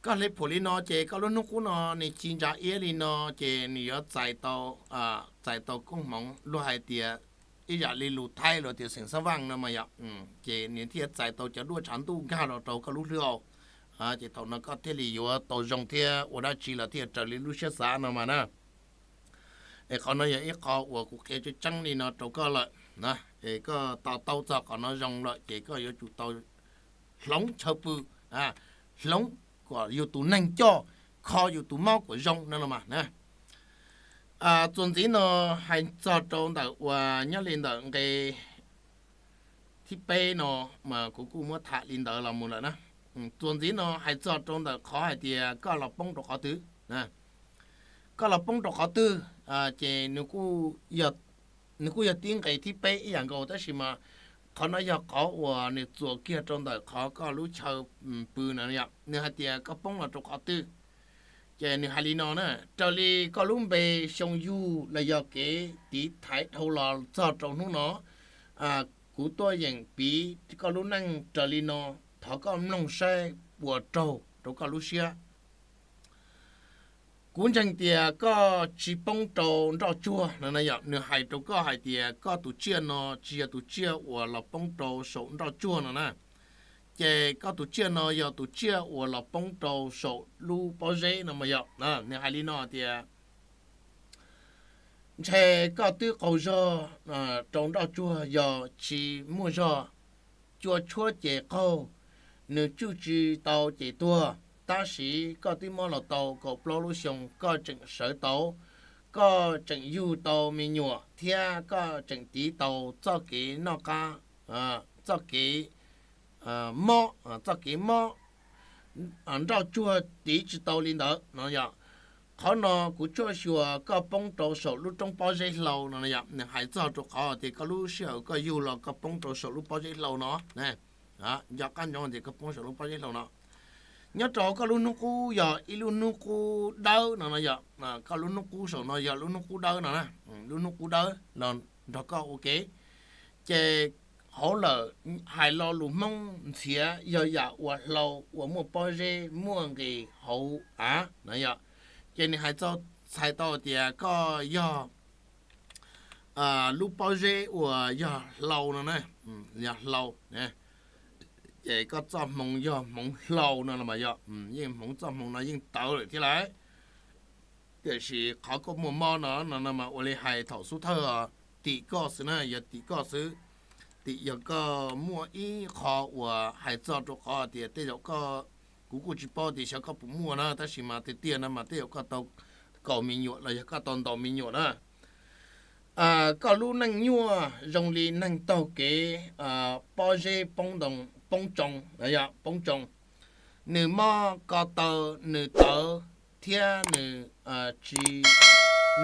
koj hle phuam li no ces koj lub hnub qub no nws ci ntsa iab li no ces nws yuav txais tau, txais tau koob hmoov luag hais tias ib yam li lus Thaib luag tias xeem xab vaj no mas yom. Ces nws thiaj txais tau cov duaj tshav ntuj nkag los rau koj lub hlwb hau. Ces thaum no koj thiaj li yuav tau zoo thiab ua dab tsi los thiaj raws li lub siab xav no mas na. Es qhov no yog ib qho uas kuv qhia tseeb tseeb li no rau koj lawm na. Es koj to taub txog qhov no zoo lawm ces koj yuav tsum tau hloov chaw pw, hloov kom yus tus neeg coj, kho yus tus mob kom zoo no los mas na. Txuas ntxiv no hais txog rau ntawm uas nyob li ntawm nqe thib peb no mas kuv kuj muab tham li ntawd los mus lawm na. Txuas ntxiv no hais txog rau ntawm qhov hais tias koj los poob rau qhov twg. Koj los poob rau qhov twg, ces nws kuj yog tib nqe thib peb ib yam nkaus tab sis mas qhov no yog qhov uas nws txuas kiag rau ntawm qhov koj lub chaw pw no. Nws hais tias koj poob los rau qhov twg, ces nws hais li no na: Raws li koj lub npe xyoo yug los yog kev tiv thaiv dhau los txog rau hnub no, kuv tuaj yeem piv koj lub neej raws li no, thov koj mloog saib puas raug rau koj lub siab. Kuv ntseeg tias koj tsis poob rau nroj tsuag no na yom. Nws hais rau koj hais tias koj tus tsiaj no tsis yog tus tsiaj uas los poob rau saum nroj tsuag no na, ces koj tus tsiaj no yog tus tsiaj uas los poob rau saum lub pob zeb no mas yom. Nws hais li no tias, ntshe koj twb qaug zog rau nroj tsuag, yog tsis muaj zog, cua tshuab ces qaug, nws tsuj tsis tau ces tuag. Tab sis koj twb mob los tau kaum plaub lub xyoo, koj tseem sawv tau, koj tseem yug tau me nyuam thiab koj tseem tiv tau txoj kev noj qab, txoj kev mob, txoj kev mob nroj tsuag tiv tsis tau li ntawd no yom. Qhov no kuv tsuas xyuas koj poob rau saum lub roob pob zeb hlau no yom, nws hais txog rau qhov tias koj lub sij hawm koj yug los koj poob rau saum lub pob zeb hlau no. Nco qab ntsoov tias koj poob saum lub pob zeb hlau no. Nyob rau koj lub hnub qub yog ib lub hnub qub dawb no no yom, koj lub hnub qub saum no yog lub hnub qub dawb no na, lub hnub qub dawb los nrog koj ua ke. Ces hauv lawm hais lo lus Hmoob ntxhiav yog yam uas hlau uas muaj pob zeb muaj nqis hauv av no yom. Ces nws hais txog, txhais tau tias koj yog lub pob zeb uas yog hlau no na, yog hlau. Ces koj txoj hmoo yog hmoov hlau no los mas yog, yeej hmoov txoj hmoo no yeej tawv lawm thiab lauj. Tiam sis qhov koj muaj mob no no no mas ua li hais thaum xub thawj tim koj xwb na, yog tim koj xwb. Tim yog koj muaj ib qho uas hais txog rau qhov tias tej zaum koj, kuv kuj tsis paub tias xyov koj puas muaj na, tab sis mas tiag tiag no mas tej zaum koj tau kaum me nyuam los yog koj tau ntaus me nyuam na. Koj lub neej nyuaj zoo li neeg taug kev pob zeb poob ntoo, poob tsoo, poob tsoo. Nws mob ko taw, nws tawv thiab nws,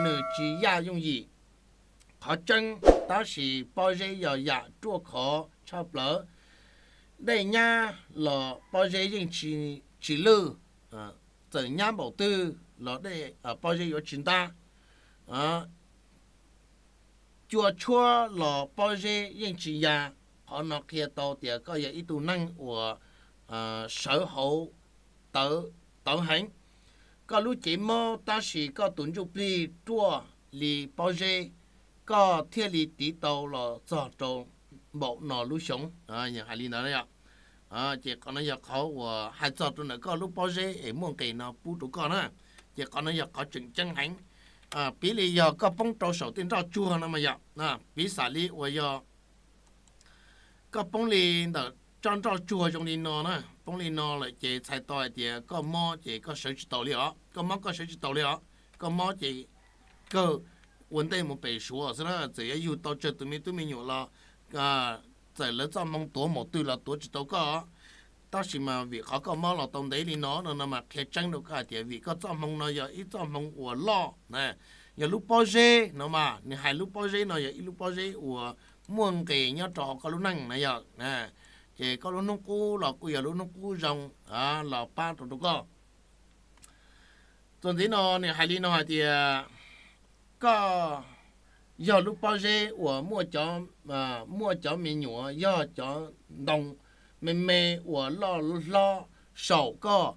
nws tsis yaj yooj yim. Qhov tseeb, tab sis pob zeb yog yam ruaj khov tshaj plaws. Dej nyab los pob zeb yeej tsis lwj, txawm nyab npaum twg los pob zeb yuav tsis ntab. Cua tshuab los pob zeb yeej tsis ya. Qhov no qhia tau tias koj yog ib tug neeg uas sawv hauv tawv heev. Koj lub cev mob tab sis koj tus ntsuj plig ruaj li pob zeb, koj thiaj li tiv tau los txog rau npaum no lub xyoo. Hais li ntawd, ces qhov no yog qhov uas hais txog rau ntawm koj lub pob zeb es muaj nqis no pub rau koj na. Ces qhov no yog qhov tseem ceeb heev. Piv li yog koj poob rau saum tej nroj tsuag no mas yom, piv xam li uas yog koj poob li ntawm tsob nroj tsuag zoo li no na, poob li no lawm ces txhais tau hais tias koj mob ces koj sawv tsis taus li os, koj mob koj sawv tsis taus li os, koj mob ces kawg ua ntej mus pem Suav xwb na, txawm yuav yug tau tsawg tus me tub me nyuam los, txawm lawv txoj hmoo tuav npaum twg los tuav tsis tau koj. Tab sis mas vim qhov koj mob los tau ntev li no no no mas qhia tseeb rau koj hais tias vim koj txoj hmoo no yog ib txoj hmoo uas loj na, yog lub pob zeb no mas, nws hais lub pob zeb no yog ib lub pob zeb uas muaj nqis nyob rau hauv koj lub neej na yom. Ces koj lub hnub qub los kuj yog lub hnub qub zoo los pab rau rau koj. Txuas ntxiv no nws hais li no hais tias koj yog lub pob zeb uas muaj cov, muaj cov me nyuam yog cov ntoo me me uas loj hlob saum koj.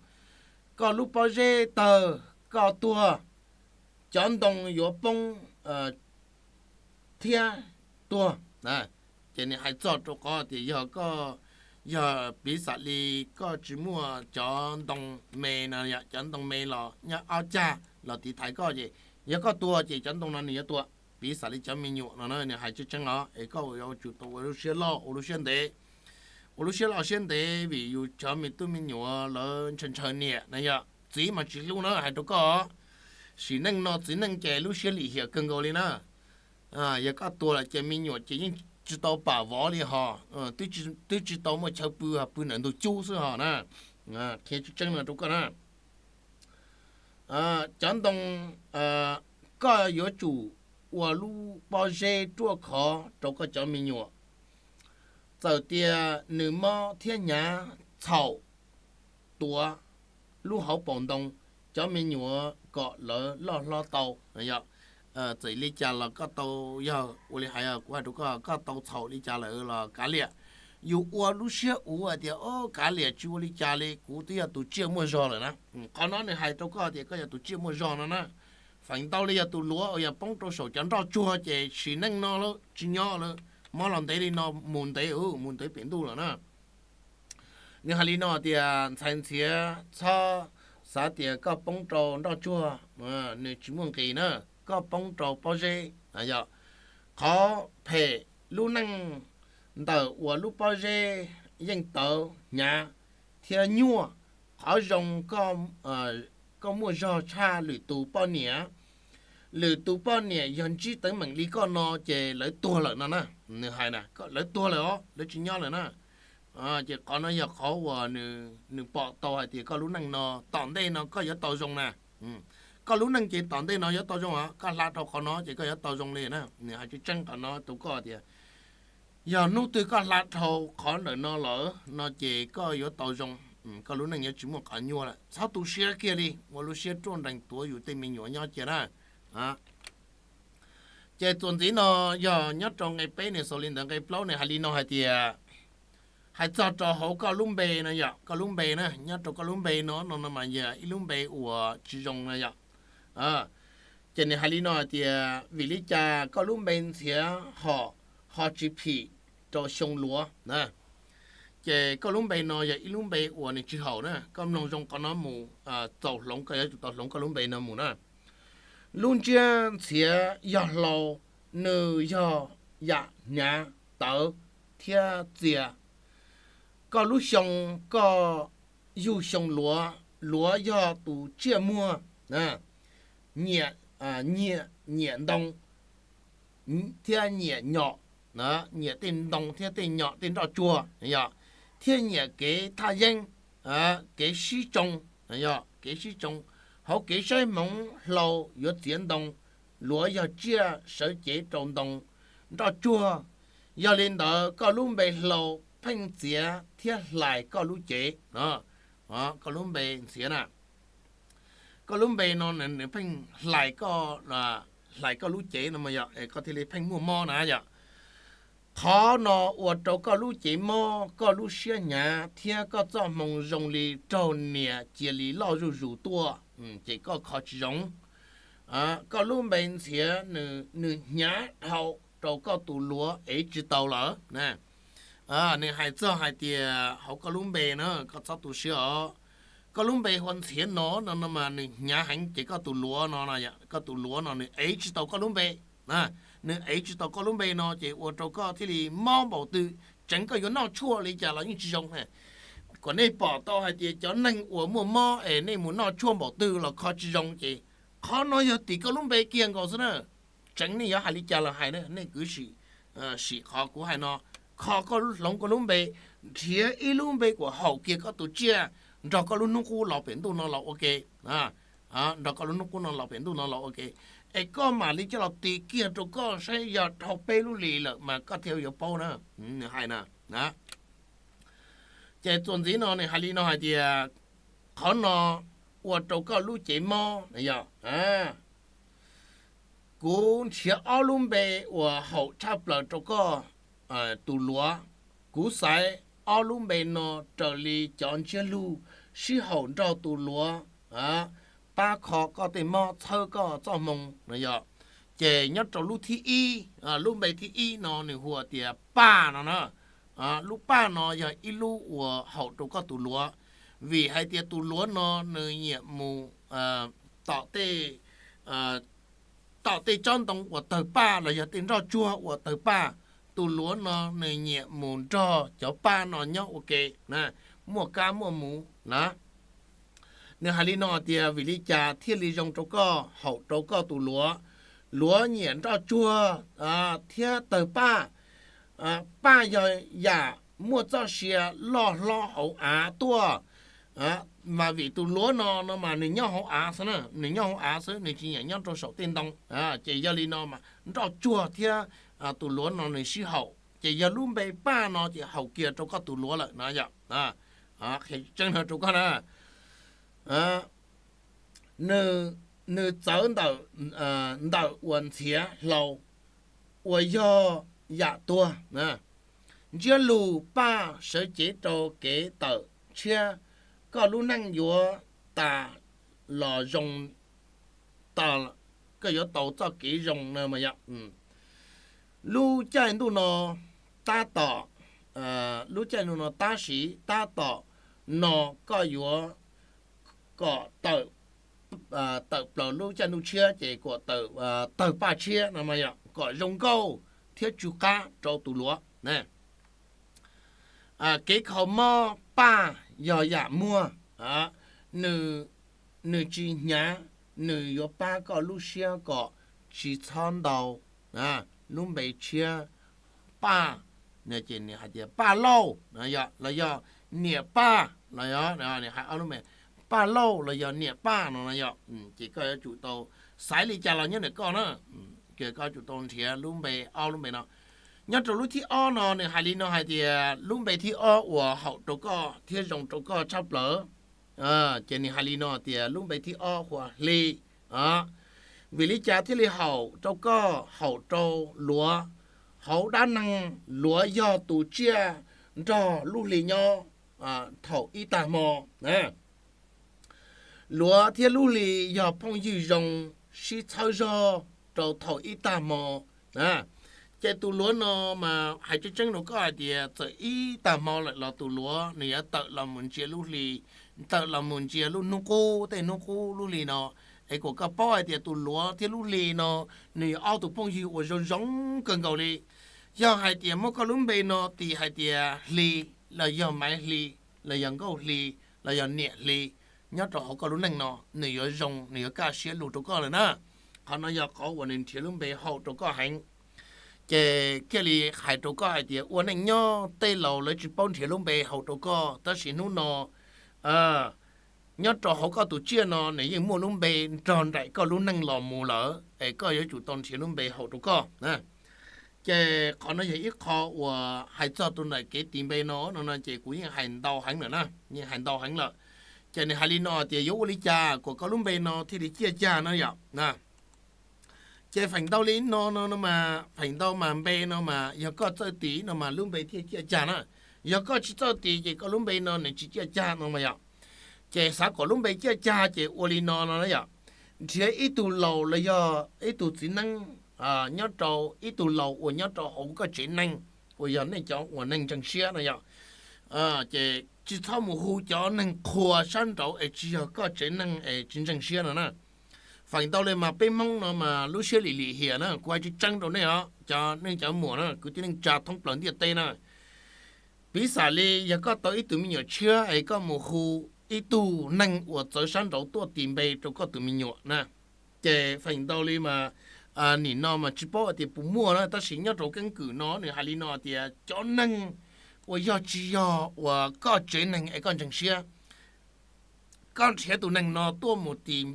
Koj lub pob zeb tawg koj tuag, cov ntoo yuav poob thiab tuag. Ces nws hais txog rau qhov tias yog koj, yog piv xam li koj tsis muaj cov ntoo me no, cov ntoo me los nyob ob cag los tiv thaiv koj ces yog koj tuag ces cov ntoo no nws yuav tuag. Piv xam li cov me nyuam no na, nws hais tseeb tseeb os, es koj yuav tsum tau ua lub siab loj ua lub siab ntev, ua lub siab loj siab ntev vim yus cov me tub me nyuam lawv ntshaw ntshaw niam na yom. Txiv mas tsis hlub na, hais rau koj, sim neej no txiv neej ces lub siab lim hiam kawg nkaus li na. Yog koj tuag lawm ces me nyuam ces yeej tsis tau pam vov li hos, twb tsis tau muaj chaw pw, pw ntawm ntug cub xwb hos na. Qhia tseeb tseeb no rau koj na. Cov ntoo, koj yuav tsum ua lub pob zeb ruaj khov rau koj cov me nyuam. Txawm tias nws mob thiab hnyav, txhaum tuav lub hauv paus ntoo cov me nyuam kom lawv loj hlob tau. Txawm li cas los koj tau, yog ua li hais kuv hais rau koj, koj tau txhaum li cas lawm los kav liam. Yus ua lub siab uv hais tias, o, kav liam tsis ua li cas li, kuv twb yog tus tsiaj muaj zog lawm na. Qhov no nws hais rau koj tias koj yog tus tsiaj muaj zog no na. Feem ntau li yog tus luav uas yog poob rau saum cov nroj tsuag ces sim neej no lawm tsis nyob lawm, mob los ntev li no mus ntev, mus ntev pem ntuj lawm na. Nws hais li no tias ntxhais ntxhiav, txhob xav tias koj poob rau nroj tsuag nws tsis muaj nqis na, koj poob rau pob zeb. Yog qhov phem lub neej ntawm uas lub pob zeb yeej tawv hnyav thiab nyuaj. Qhov zoo koj muaj zog tshaj lwm tus poj niam. Lwm tus poj niam yog ntsib teeb meem li koj no ces lawv tuag lawm no na. Nws hais na, lawv tuag lawm os, lawv tsis nyob lawm na. Ces qhov no yog qhov uas nws pom tau hais tias koj lub neej no tom ntej no koj yuav tau zoo na. Koj lub neej ces tom ntej no yuav tau zoo os, koj hla dhau qhov no ces koj yuav tau zoo li na. Nws hais tseeb tseeb qhov no rau koj tias yog hnub twg koj hla dhau qhov ntawm no lawm no ces koj yuav tau zoo, koj lub neej yuav tsis muaj qhov nyuaj lawm. Txhob tu siab kiag li, ua lub siab ruaj nrees tuav yus tej me nyuam nyob cia na. Ces txuas ntxiv no yog nyob rau nqe peb nws xaus li ntawd, nqe plaub nws hais li no hais tias, hais txog rau hauv koj lub npe no yom, koj lub npe na, nyob rau koj lub npe no no no mas yog ib lub npe uas tsis zoo na yom. Ces nws hais li no hais tias vim li cas koj lub npe ntxhiav ho, ho tsis phim rau xyoo luav na. Ces koj lub npe no yog ib lub npe uas nws tsis haum na, koj mloog zoo qhov no mus, txaus hloov koj yuav tsum tau hloov koj lub npe no mus na. Lub ntsiab ntxhiav yog hlau, nws yog yam hnav tawv thiab txias. Koj lub xyoo, koj yug xyoo luav, luav yog tus tsiaj muag, nyiam, nyiam ntoo thiab nyiam nyom, nyiam tej ntoo thiab tej nyom tej nroj tsuag yom, thiab nyiam kev thaj yeeb, kev sib tsoo, kev sib tsoo. Hauv kev saib hmoov hlau yuav txiav ntoo, luav yog tsiaj sawv cev rau ntoo nroj tsuag. Yog li ntawd koj lub npe hlau pheej txiav thiab hlais koj lub cev. Koj lub npe ntxhiav na, koj lub npe no nws pheej hlais koj, hlais koj lub cev no yog koj thiaj li pheej muaj mob na yom. Qhov no ua rau koj lub cev mob, koj lub siab hnyav thiab koj txoj hmoo zoo li raug niam cia li loj zuj zus tuaj, ces koj kho tsis zoo. Koj lub npe ntxhiav nws hnyav dhau rau koj tus luav ev tsis tau lawm. Nws hais txog hais tias hauv koj lub npe na, koj txhob tu siab os. Koj lub npe hu ua Ntxhiav no no no mas nws hnyav heev ces koj tus luav no, koj tus luav no nws ev tsis tau koj lub npe. Nws ev tsis tau koj lub npe no ces ua rau koj thiaj li mob npaum twg, tseev koj yuav noj tshuaj li cas los yeej tsis zoo. Kom nej pom tau hais tias cov neeg uas muaj mob es nej mus noj tshuaj npaum twg los kho tsis zoo ces qhov no yog tim koj lub npe kiag nkaus xwb na. Tseev nej yuav hais li cas los hais na, nej kwv sim, sim qhov kuv hais no, kho koj hloov koj lub npe, nrhiav ib lub npe kom haum kiag koj tus tsiaj nrog koj lub hnub qub los pem ntuj no los ua ke. Nrog koj lub hnub qub no los pem ntuj no los ua ke, es koj mam li coj los tis kiag rau koj saib yog dhau peb lub hlis lawm mas koj thiaj yuav paub na. Nws hais na. Ces txuas ntxiv no nws hais li no hais tias qhov no ua rau koj lub cev mob yog, kuv nrhiav ob lub npe uas haum tshaj plaws rau koj tus luav. Kuv xaiv ob lub npe no raws li cov ntsiab lug sib haum nrog tus luav pab kho koj tej mob, txhawb koj txoj hmoo no yog. Ces nyob rau lub thib ib, lub npe thib ib no nws hu tias Paj no na. Lub Paj no yog ib lub uas haum rau koj tus luav, vim hais tias tus luav no nws nyiam mus tom tej, tom tej tsob ntoo uas tawg paj los yog tej nroj tsuag uas tawg paj. Tus luav no nws nyiam mus nrog cov paj no nyob ua ke, muaj kab muaj mus na. Nws hais li no tias vim li cas thiaj li zoo rau koj, haum rau koj tus luav. Luav nyiam nroj tsuag thiab tawg paj. Paj yog yam muaj txoj sia loj hlob hauv av tuaj. Mas vim tus luav no no mas nws nyob hauv av xwb na, nws nyob hauv av xwb, nws tsis nyiam nyob rau saum tej ntoo. Ces yog li no mas nroj tsuag thiab tus luav no nws sib haum, ces yog lub npe Paj no ces haum kiag rau koj tus luav lawm no yom. Qhia tseeb no rau koj na. Nws txawv ntawm, ntawm uas ntxhiav hlau uas yog yam tuag. Ntsiab lug Paj sawv cev rau kev tawm tshiab, koj lub neej yuav tas los zoo, tas, koj yuav tau txoj kev zoo na mas yom. Lub caij ntuj no tab tom, lub caij ntuj no tab sis tab tom no koj yuav kom tawm, tawm plaws lub caij ntuj tshiab ces kom tawm, tawg paj tshiab no mas yom, kom zoo nkauj thiab tsw qab rau tus luav. Kev kho mob Paj yog yam muag, nws tsis hnyav, nws yuav pab koj lub siab kom tsis txhob ntau. Lub npe tshiab Paj, ces nws hais tias Paj Lauj los yog niam Paj los yog, nws hais ob lub npe, Paj Lauj los yog Niam Paj no no yom. Ces koj yuav tsum tau xaiv li cas los nyob ntawm koj na, ces koj yuav tsum tau nrhiav lub npe, ob lub npe no. Nyob rau lub thib ob no nws hais li no hais tias lub npe thib ob uas haum rau koj thiab zoo rau koj tshaj plaws, ces nws hais li no tias lub npe thib ob hu ua Hli. Vim li cas thiaj li haum rau koj, haum rau luav? Hauv dab neeg luav yog tus tsiaj nrog lub hli nyob thaum ib tag hmo. Luav thiab lub hli yog phooj ywg zoo, sib txhawb zog rau thaum ib tag hmo. Ces tus luav no mas hais tseeb tseeb rau koj hais tias txawm ib tag hmo lawm los tus luav nws yuav tawm los mus ntsia lub hli, tawm los mus ntsia lub hnub qub, tej hnub qub lub hli no. Es kom koj paub hais tias tus luav thiab lub hli no nws yog ob tug phooj ywg uas zoo zoo kawg nkaus li. Yog hais tias muab koj lub npe no tis hais tias Hli, los yog Maiv Hli, los yog Nkauj Hli, los yog Niam Hli, nyob rau hauv koj lub neej no nws yuav zoo, nws yuav kaj siab lug rau koj lawm na. Qhov no yog qhov uas nws nrhiav lub npe haum rau koj heev. Ces thiaj li hais rau koj hais tias ua neej nyob tej laus lawv tsis paub nrhiav lub npe haum rau koj, tab sis hnub no nyob rau hauv koj tus tsiaj no nws yeej muaj lub npe nrog nraim koj lub neej los mus lawm, es koj yuav tsum tau nrhiav lub npe haum rau koj. Ces qhov no yog ib qho uas hais txog tus ntawm kev tis npe no no no ces kuv yeej hais ntau heev lawm na, yeej hais ntau heev lawm. Ces nws hais li no tias yuav ua li cas kom koj lub npe no thiaj li ciaj cag no yom. Ces feem ntau li no no no mas feem ntau mas npe no mas yog koj txawj tis no mas lub npe thiaj ciaj cag na. Yog koj tsis txawj tis ces koj lub npe no nws tsis ciaj cag no mas yom. Ces xav kom lub npe ciaj cag ces ua li no no na yom. Nrhiav ib tug laus los yog ib tug txiv neeb nyob rau, ib tug laus uas nyob rau hauv koj tsev neeg uas yog nej cov uas neeg ntseeg siab no yom. Ces tsis txhob mus hu cov neeg qhua sab nraud es tsis yog koj tsev neeg es tsis ntseeg siab no na. Feem ntau li mas peb Hmoob no mas lub siab lim lim hiam na, kuv hais tseeb tseeb rau nej os cov neej cov muam na, kwv tij neej tsa thoob plaws ntiaj teb na. Piv xam li yog koj tau ib tug me nyuam tshiab es koj mus hu ib tug neeg uas txawv sab nraud tuaj tis npe rau koj tus me nyuam na, ces feem ntau li mas nim no mas tsis paub hais tias puas muaj na, tab sis nyob rau keeb kwm no nws hais li no tias cov neeg uas yog tsis yog uas koj tsev neeg es koj ntseeg siab, koj nrhiav tus neeg no tuaj mus tis,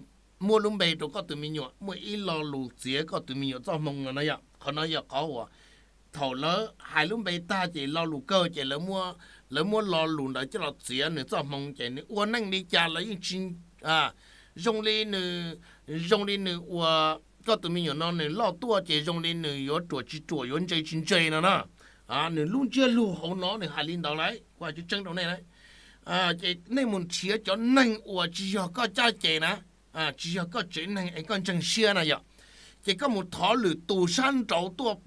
muab lub npe rau koj tus me nyuam, muaj ib lo lus txiav koj tus me nyuam txoj hmoo no na yom. Qhov no yog qhov uas thaum lawv hais lub npe tag ces lo lus kawg ces lawv muab lo lus ntawd coj los txiav nws txoj hmoo, ces nws ua neej li cas los yeej tsis zoo li nws, zoo li nws uas koj tus me nyuam no nws loj tuaj ces zoo li nws yuav ruam tsis ruam, yuav ntse tsis ntse no na. Nws lub ntsiab lus hauv no nws hais li ntawd lauj, kuv hais tseeb tseeb rau nej lauj. Ces nej mus nrhiav cov neeg uas tsis yog koj caj ces na, tsis yog koj tsev neeg es koj ntseeg siab na yom, ces koj mus thov lwm tus sab nraud tuaj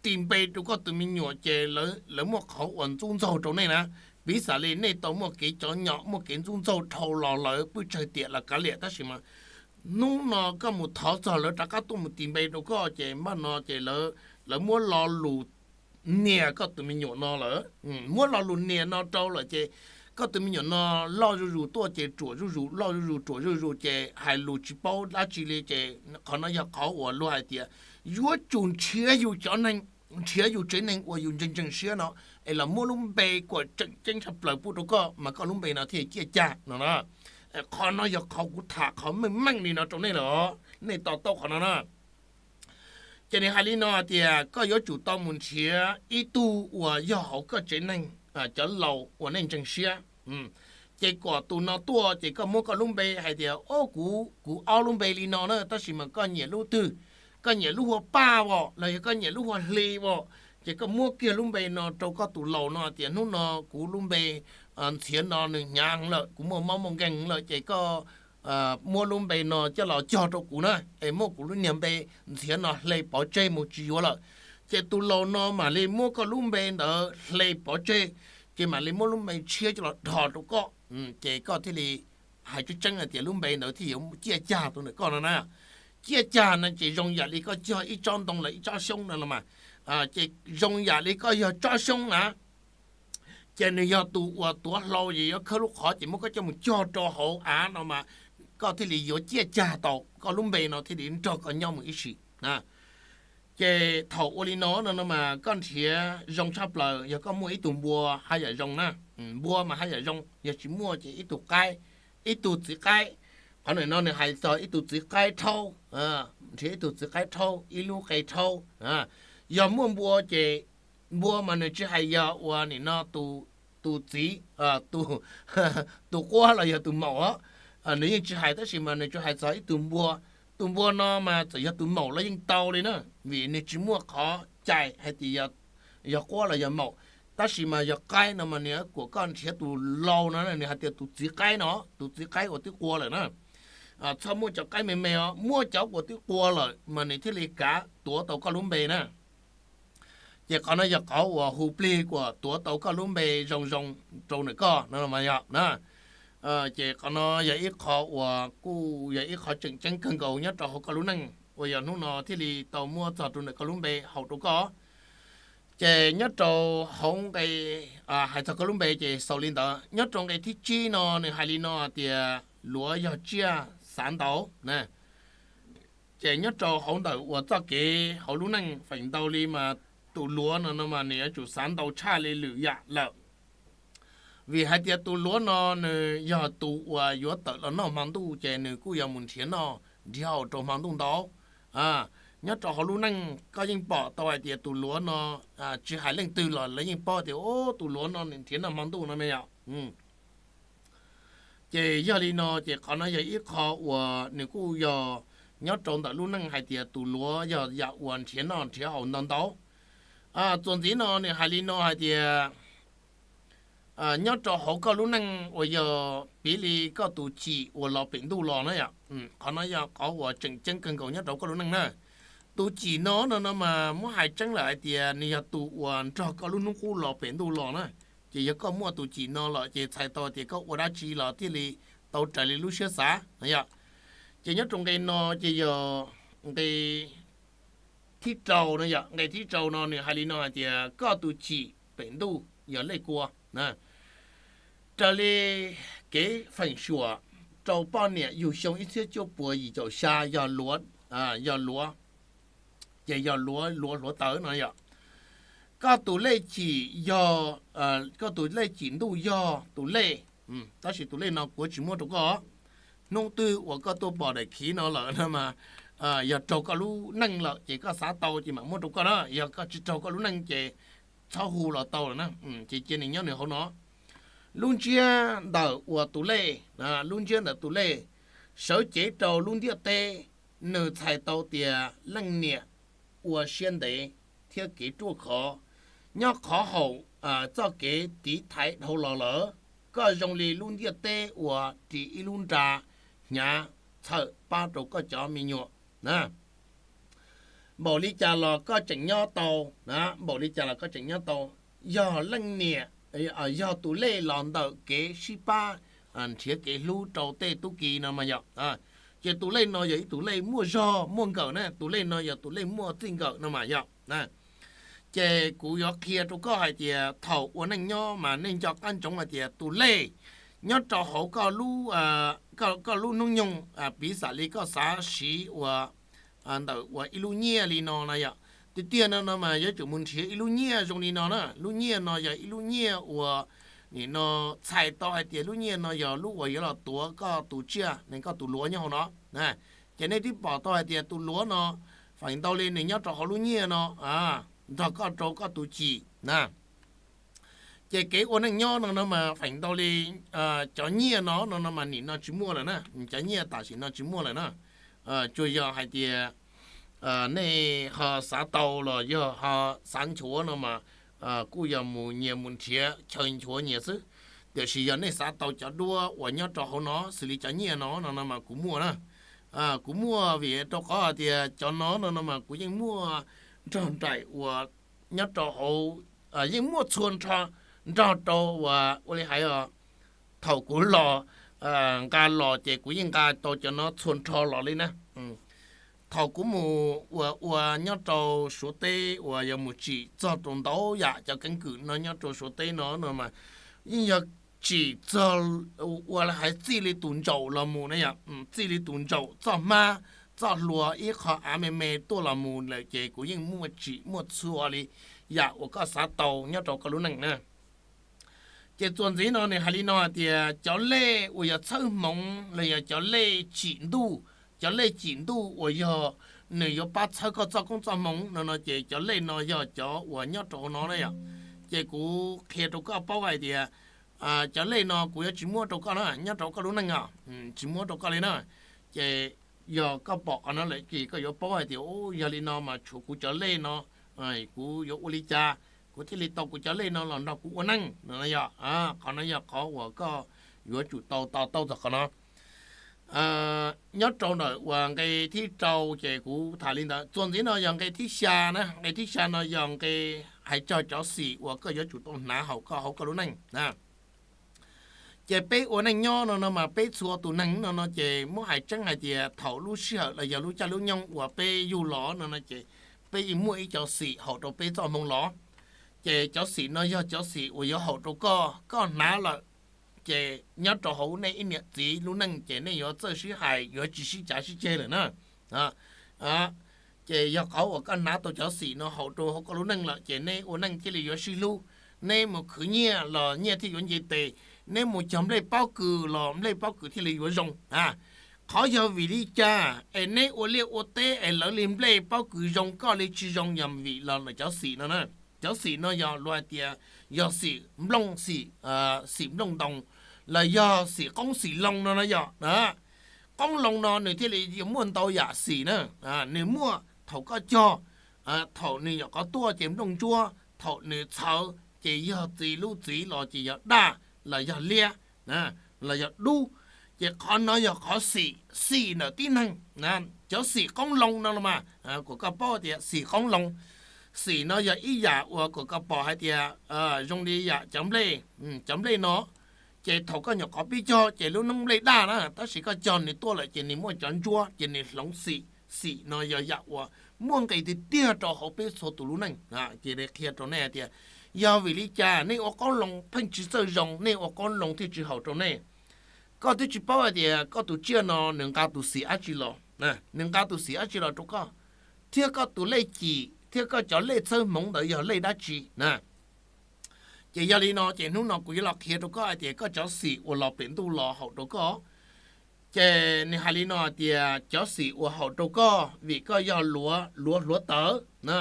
tis npe rau koj tus me nyuam ces lawv muaj qhov uas ntxub ntxaug rau nej na. Piv xam li nej tau muaj kev cov nyom, muaj kev ntxub ntxaug dhau los lawm, pwj tsawg tiam los kav liam, tab sis mas hnub no koj mus thov txog lawv rov qab tuaj mus tis npe rau koj ces npaj no ces lawv muab lo lus nias koj tus me nyuam no lawm. Muab lo lus nias no rau lawm ces koj tus me nyuam no loj zuj zus tuaj ces ruam zuj zus, loj zuj zus ruam zuj zus ces hais lus tsis paub dab tsi li. Ces qhov no yog qhov uas luag hais tias yuav tsum nrhiav yus cov neeg, nrhiav yus tsev neeg uas yus ntseeg ntseeg siab no es los muab lub npe kuam tseem ceeb tshaj plaws pub rau koj mas koj lub npe no thiaj ciaj cag no na. Qhov no yog qhov kuv tham qhov meej meej li no rau nej los nej to taub qhov no na. Ces nws hais li no tias koj yuav tsum tau mus nrhiav ib tug uas yog hauv koj tsev neeg, cov laus uas nej ntseeg siab. Ces kom tus no tuaj ces koj muab koj lub npe hais tias, o, kuv, kuv ob lub npe li no na, tab sis mas koj nyiam lub twg? Koj nyiam lub hu ua Paj os los yog koj nyiam lub hu ua Hli os? Ces koj muab kiag lub npe no rau koj tus laus no tias hnub no kuv lub npe Ntxhiav no nws hnyav heev lawm, kuv muaj mob muaj nkeeg lawm, ces koj muab lub npe no coj los cog rau kuv na, es muab kuv lub niag npe Ntxhiav no hle pov tseg mus tsis yuav lawm. Ces tus laus no mam li muab koj lub npe ntawd hle pov tseg, ces mam li muab lub npe tshiab coj los dhos rau koj. Ces koj thiaj li hais tseeb tseeb hais tias lub npe ntawd thiaj yuav ciaj cag tus ntawm koj no na. Ciaj cag no ces zoo yam li koj cog ib tsob ntoo los ib tsob xyoob no los mas, ces zoo yam li koj yog tsob xyoob na, ces nws yog tus uas tuav hlau es yuav khawb lub qhov, ces muab koj coj mus cog rau hauv av no mas koj thiaj li yuav ciaj cag tau, koj lub npe no thiaj li nrog koj nyob mus ib sim. Ces thaum ua li no no no mas koj nrhiav zoo tshaj plaws yog koj muaj ib tug npua haj yam zoo na. Npua mas haj yam zoo, yog tsis muaj ces ib tug qaib, ib tug txiv qaib. Qhov ntawm no nws hais txog ib tug txiv qaib rhaub, nrhiav ib tug txiv qaib rhaub, ib lub qe rhaub. Yog muaj npua ces npua mas nws tsis hais yog uas nim no tus txiv, tus quab los yog tus maum os. Nws yeej tsis hais, tab sis mas nws tsuas hais txog ib tug npua. Tus npua no mas txawm yog tus maum los yeej tau li na, vim nws tsis muaj qhov cais hais tias yog quab los yog maum. Tab sis mas yog qaib no mas nws kuas koj nrhiav tus lau no, nws hais tias tus txiv qaib no, tus txiv qaib uas twb qua lawm na. Txhob muaj cov qaib me me os, muaj cov uas twb qua lawm mas nws thiaj li kav tuav tau koj lub npe na. Ces qhov no yog qhov uas hu plig kuas tuav tau koj lub npe zoo zoo rau ntawm koj no yog na. Ces qhov no yog ib qho uas kuj yog ib qho tseem ceeb kawg nkaus nyob rau hauv koj lub neej uas yog hnub no thiaj li tau muab txog rau ntawm koj lub npe haum rau koj. Ces nyob rau hauv nqe, hais txog koj lub npe ces xaus li ntawd. Nyob rau nqe thib tsib no nws hais li no tias luav yog tsiaj xav ntau na. Ces nyob rau hauv ntawm uas txoj kev hauv lub neej feem ntau li mas tus luav no no mas nws yuav tsum xav ntau tshaj li lwm yam lawm. Vim hais tias tus luav no nws yog tus uas yuav tawm los noj hmo ntuj ces nws kuj yuav mus nrhiav noj nrhiav haus rau hmo ntuj ntau. Nyob rau hauv lub neej koj yeej pom tau hais tias tus luav no, tsis hais leej twg los lawv yeej paub tias tus luav no nws nrhiav noj hmo ntuj no me yom. Ces yog li no ces qhov no yog ib qho uas nws kuj yog nyob rau ntawm lub neej hais tias tus luav yog yam uas nrhiav noj nrhiav haus ntau ntau. Txuas ntxiv no nws hais li no hais tias nyob rau hauv koj lub neej uas yog piv li koj tus cim uas los pem ntuj los na yom. Qhov no yog qhov uas tseem ceeb kawg nkaus nyob rau koj lub neej na. Tus cim no no no mas muab hais tseeb lawm hais tias nws yog tus uas nrog koj lub hnub qub los pem ntuj los na. Ces yog koj muaj tus cim no lawm ces txhais tau tias koj ua dab tsi los thiaj li tau raws li lub siab xav no yom. Ces nyob rau nqe no ces yog nqe thib rau no yom. Nqe thib rau no nws hais li no hais tias koj tus cim pem ntuj yog lej kua na. Raws li kev feem xyuam rau poj niam yug xyoo ib txhiab cuaj puas yim caum xya yog luav, yog luav, ces yog luav luav hluav taws no yom. Koj tus lej cim yog, koj tus lej cim ntuj yog tus lej, tab sis tus lej no kuv tsis muab rau koj. Hnub twg uas koj tuaj pom daim khiv no lawm no mas yog raug koj lub neej lawm ces koj xav tau ces mam muab rau koj na. Yog koj tsis raug koj lub neej ces txhob hu los tau lawm na. Ces cia nws nyob nws hauv no. Lub ntsiab ntawm uas tus lej, lub ntsiab ntawm tus lej sawv cev rau lub ntiaj teb, nws txhais tau tias leej niam ua siab ntev thiab kev ruaj khov. Nyob qhov haum txoj kev tiv thaiv dhau los lawm, koj zoo li lub ntiaj teb uas ris ib lub nra hnyav txhawm pab rau koj cov me nyuam na. Npaum li cas los koj tseem nyob tau, npaum li cas los koj tseem nyob tau. Yog leej niam, yog tus lej los ntawm kev sib pab nrhiav kev hlub rau tej tub ki no mas yom. Ces tus lej no yog ib tus lej muaj zog muaj nkawm na, tus lej no yog tus lej muaj txij nkawm no mas yom. Ces kuv yuav qhia rau koj hais tias thaum ua neej nyob mas nej nco qab ntsoov hais tias tus lej nyob rau hauv koj lub hnub nyoog, piv xam li koj xav siv ua ntawm ua ib lub nyiaj li no na yom. Tiag tiag no no mas yuav tsum mus nrhiav ib lub nyiaj zoo li no na. Lub nyiaj no yog ib lub nyiaj uas nim no txhais tau hais tias lub nyiaj no yog lub uas yuav los tuav koj tus tsiaj ne, koj tus luav nyob hauv no. Ces nej twb pom tau hais tias tus luav no feem ntau li nws nyob rau hauv lub nyiaj no nrog koj rau koj tus cim na. Ces kev ua neej nyob no no mas feem ntau li cov nyiaj no no no mas nim no tsis muaj lawm na, cov nyiaj tam sim no tsis muaj lawm na. Tsuas yog hais tias nej ho xav tau los yog ho xav nchuav no mas kuj yog mus nyias mus nrhiav chaw nchuav nyias xwb. Tiam sis yog nej xav tau cov duab uas nyob rau hauv no xws li cov nyiaj no no no mas kuv muaj na. Kuv muaj vim rau qhov hais tias cov no no no mas kuv yeej muaj nrog nraim uas nyob rau hauv, yeej muaj txhua nrho nrog rau uas ua li hais thaum kuv los nqa los ces kuv yeej nqa tau cov no txhua nrho los li na. Thaum kuv mus ua ua nyob rau Suav teb uas yog mus tsim txog rau ntau yam cov keeb kwm no nyob rau Suav teb no no mas yeej yog tsim txog ua hais txij li tus ntsaum los mus na yom, txij li tus ntsaum txoj hmab, txoj hlua ib qho av me me tuaj los mus lawm ces kuv yeej muaj tsim muaj txhua li yam uas koj xav tau nyob rau koj lub neej na. Ces txuas ntxiv no nws hais li no hais tias cov lej uas yog txhawb hmoov los yog cov lej tsim ntuj, cov lej tsim ntuj uas yog nws yuav pab txhawb koj txoj koob txoj hmoov no no ces cov lej no yog cov uas nyob rau hauv no na yom. Ces kuv qhia rau koj paub hais tias cov lej no kuv yuav tsis muab rau koj na, nyob rau koj lub neej os, tsis muab rau koj li na. Ces yog koj pom qhov no lawm ces koj yuav paub hais tias, u, yog li no mas tshuav kuv cov lej no, kuv yuav ua li cas kuv thiaj li tau kuv cov lej no los nrog kuv ua neej no yom. Qhov no yog qhov uas koj yuav tsum tau to taub txog qhov no. Nyob rau ntawm uas nqe thib rau ces kuv tham li ntawd. Txuas ntxiv no yog nqe thib xya na, nqe thib xya no yog nqe hais txog cov xim uas koj yuav tsum tau hnav hauv koj hauv koj lub neej na. Ces peb ua neej nyob no no mas peb txhua tus neeg no no ces muab hais tseeb hais tias thaum lub sij hawm los yog lub caij lub nyoog uas peb yug los no no ces peb yeej muaj ib cov xim haum rau peb txoj hmoov los. Ces cov xim no yog cov xim uas yuav haum rau koj, koj hnav lawm ces nyob rau hauv nej ib niam txiv lub neej ces nej yuav txawj sib hais, yuav tsis sib cav sib ceg lawm na. Ces yog qhov uas koj hnav tau cov xim no haum rau hauv koj lub neej lawm ces nej ua neej thiaj li yuav sib hlub. Neb mus khwv nyiaj los nyiaj thiaj yuav nce tes, neb mus cog nplej pob kws los nplej pob kws thiaj li yuav zoo. Qhov yog vim li cas es neb ua liaj ua teb es lawv li nplej pob kws zoo koj li tsis zoo? Yog vim los ntawm cov xim no na. Cov xim no yog luag hais tias yog xim nplooj, xim nplooj ntoos, los yog xim qoob xim loo no no yom. Qoob loo no nws thiaj li yuav muaj ntau yam xim na. Nws muaj thaum koj cog, thaum nws nyuam qhuav tuaj ces nplooj ntsuab, thaum nws txhawv ces yog txiv lub txiv los ces yog daj los yog liab los yog dub. Ces qhov no yog qhov xim, xim ntawm tib neeg. Cov xim qoob loo no los mas kom koj paub tias xim qoob loo, xim no yog ib yam uas kom koj pom hais tias zoo li yam cov nplej, cov nplej no, ces thaum koj nyuam qhuav pib cog ces lub noob nplej daj na, tab sis koj cog nws tuaj lawm ces nws muaj cov ntsuab ces nws hloov xim. Xim no yog yam uas muaj nqis tiag tiag rau hauv peb txhua tus lub neej. Ces qhia rau nej hais tias yog vim li cas nej ua qoob loo pheej tsis txawj zoo, nej ua qoob loo thiaj tsis haum rau nej. Koj twb tsis paub hais tias koj tus tsiaj no nws nqa tus xim dab tsi los, nws nqa tus xim dab tsi los rau koj, thiab koj tus lej cim thiab koj cov lej txhawb hmoov ntawd yog lej dab tsi na. Ces yog li no ces hnub no kuv yuav los qhia rau koj hais tias koj cov xim uas los pem ntuj los haum rau koj. Ces nws hais li no hais tias cov xim uas haum rau koj vim koj yog luav, luav hluav taws na,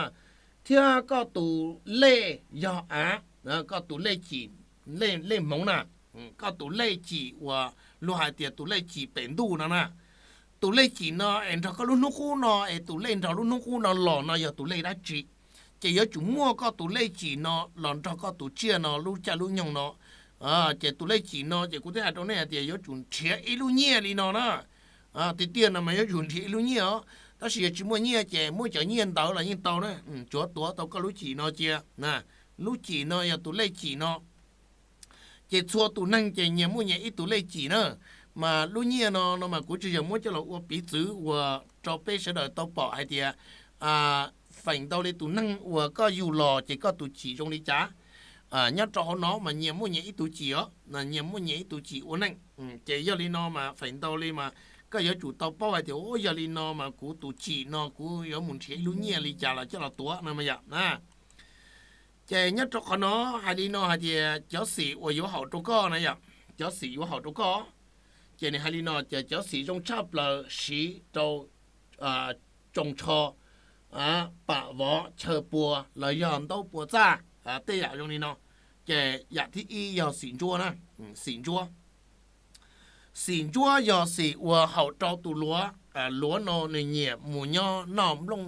thiab koj tus lej yog av, koj tus lej cim, lej hmoov na, koj tus lej cim uas luag hais tias tus lej cim pem ntuj no na. Tus lej cim no es nrog koj lub hnub qub no es tus lej nrog lub hnub qub no los no yog tus lej dab tsi? Ces yuav tsum muaj koj tus lej cim no los nrog koj tus tsiaj no lub caij lub nyoog no. Ces tus lej cim no ces kuv thiaj hais rau nej hais tias yuav tsum nrhiav ib lub nyiaj li no na. Tiag tiag no mas yuav tsum nrhiav ib lub nyiaj os, tab sis yog tsis muaj nyiaj ces muab cov nyiaj ntawd los yeej tau na. Tsuav tuav tau koj lub cim no cia. Lub cim no yog tus lej cim no. Ces txhua tus neeg ces nyias muaj nyias ib tus lej cim na. Mas lub nyiaj no no mas kuv tsis yog muab coj los ua piv txwv uas rau peb sawv daws tau pom hais tias feem ntau li tus neeg uas koj yug los ces koj tus cim zoo li cas. Nyob rau hauv no mas nyias muaj nyias ib tus cim os, nyias muaj nyias ib tus cim ua neej. Ces yog li no mas feem ntau li mas koj yuav tsum tau paub hais tias, u, yog li no mas kuv tus cim no kuv yuav mus nrhiav ib lub nyiaj li cas los coj los tuav no mas yom na. Ces nyob rau qhov no hais li no hais tias cov xim uas yuav haum rau koj na yom, cov xim yuav haum rau koj, ces nws hais li no tias cov xim zoo tshaj plaws siv rau tsoos tsho, pam vov, chaw pua los yog ntaub pua txaj, tej yam zoo li no. Ces yam thib ib yog xim ntsuab na, xim ntsuab. Xim ntsuab yog xim uas haum rau tus luav, luav no nws nyiam mus nyob noj nplooj,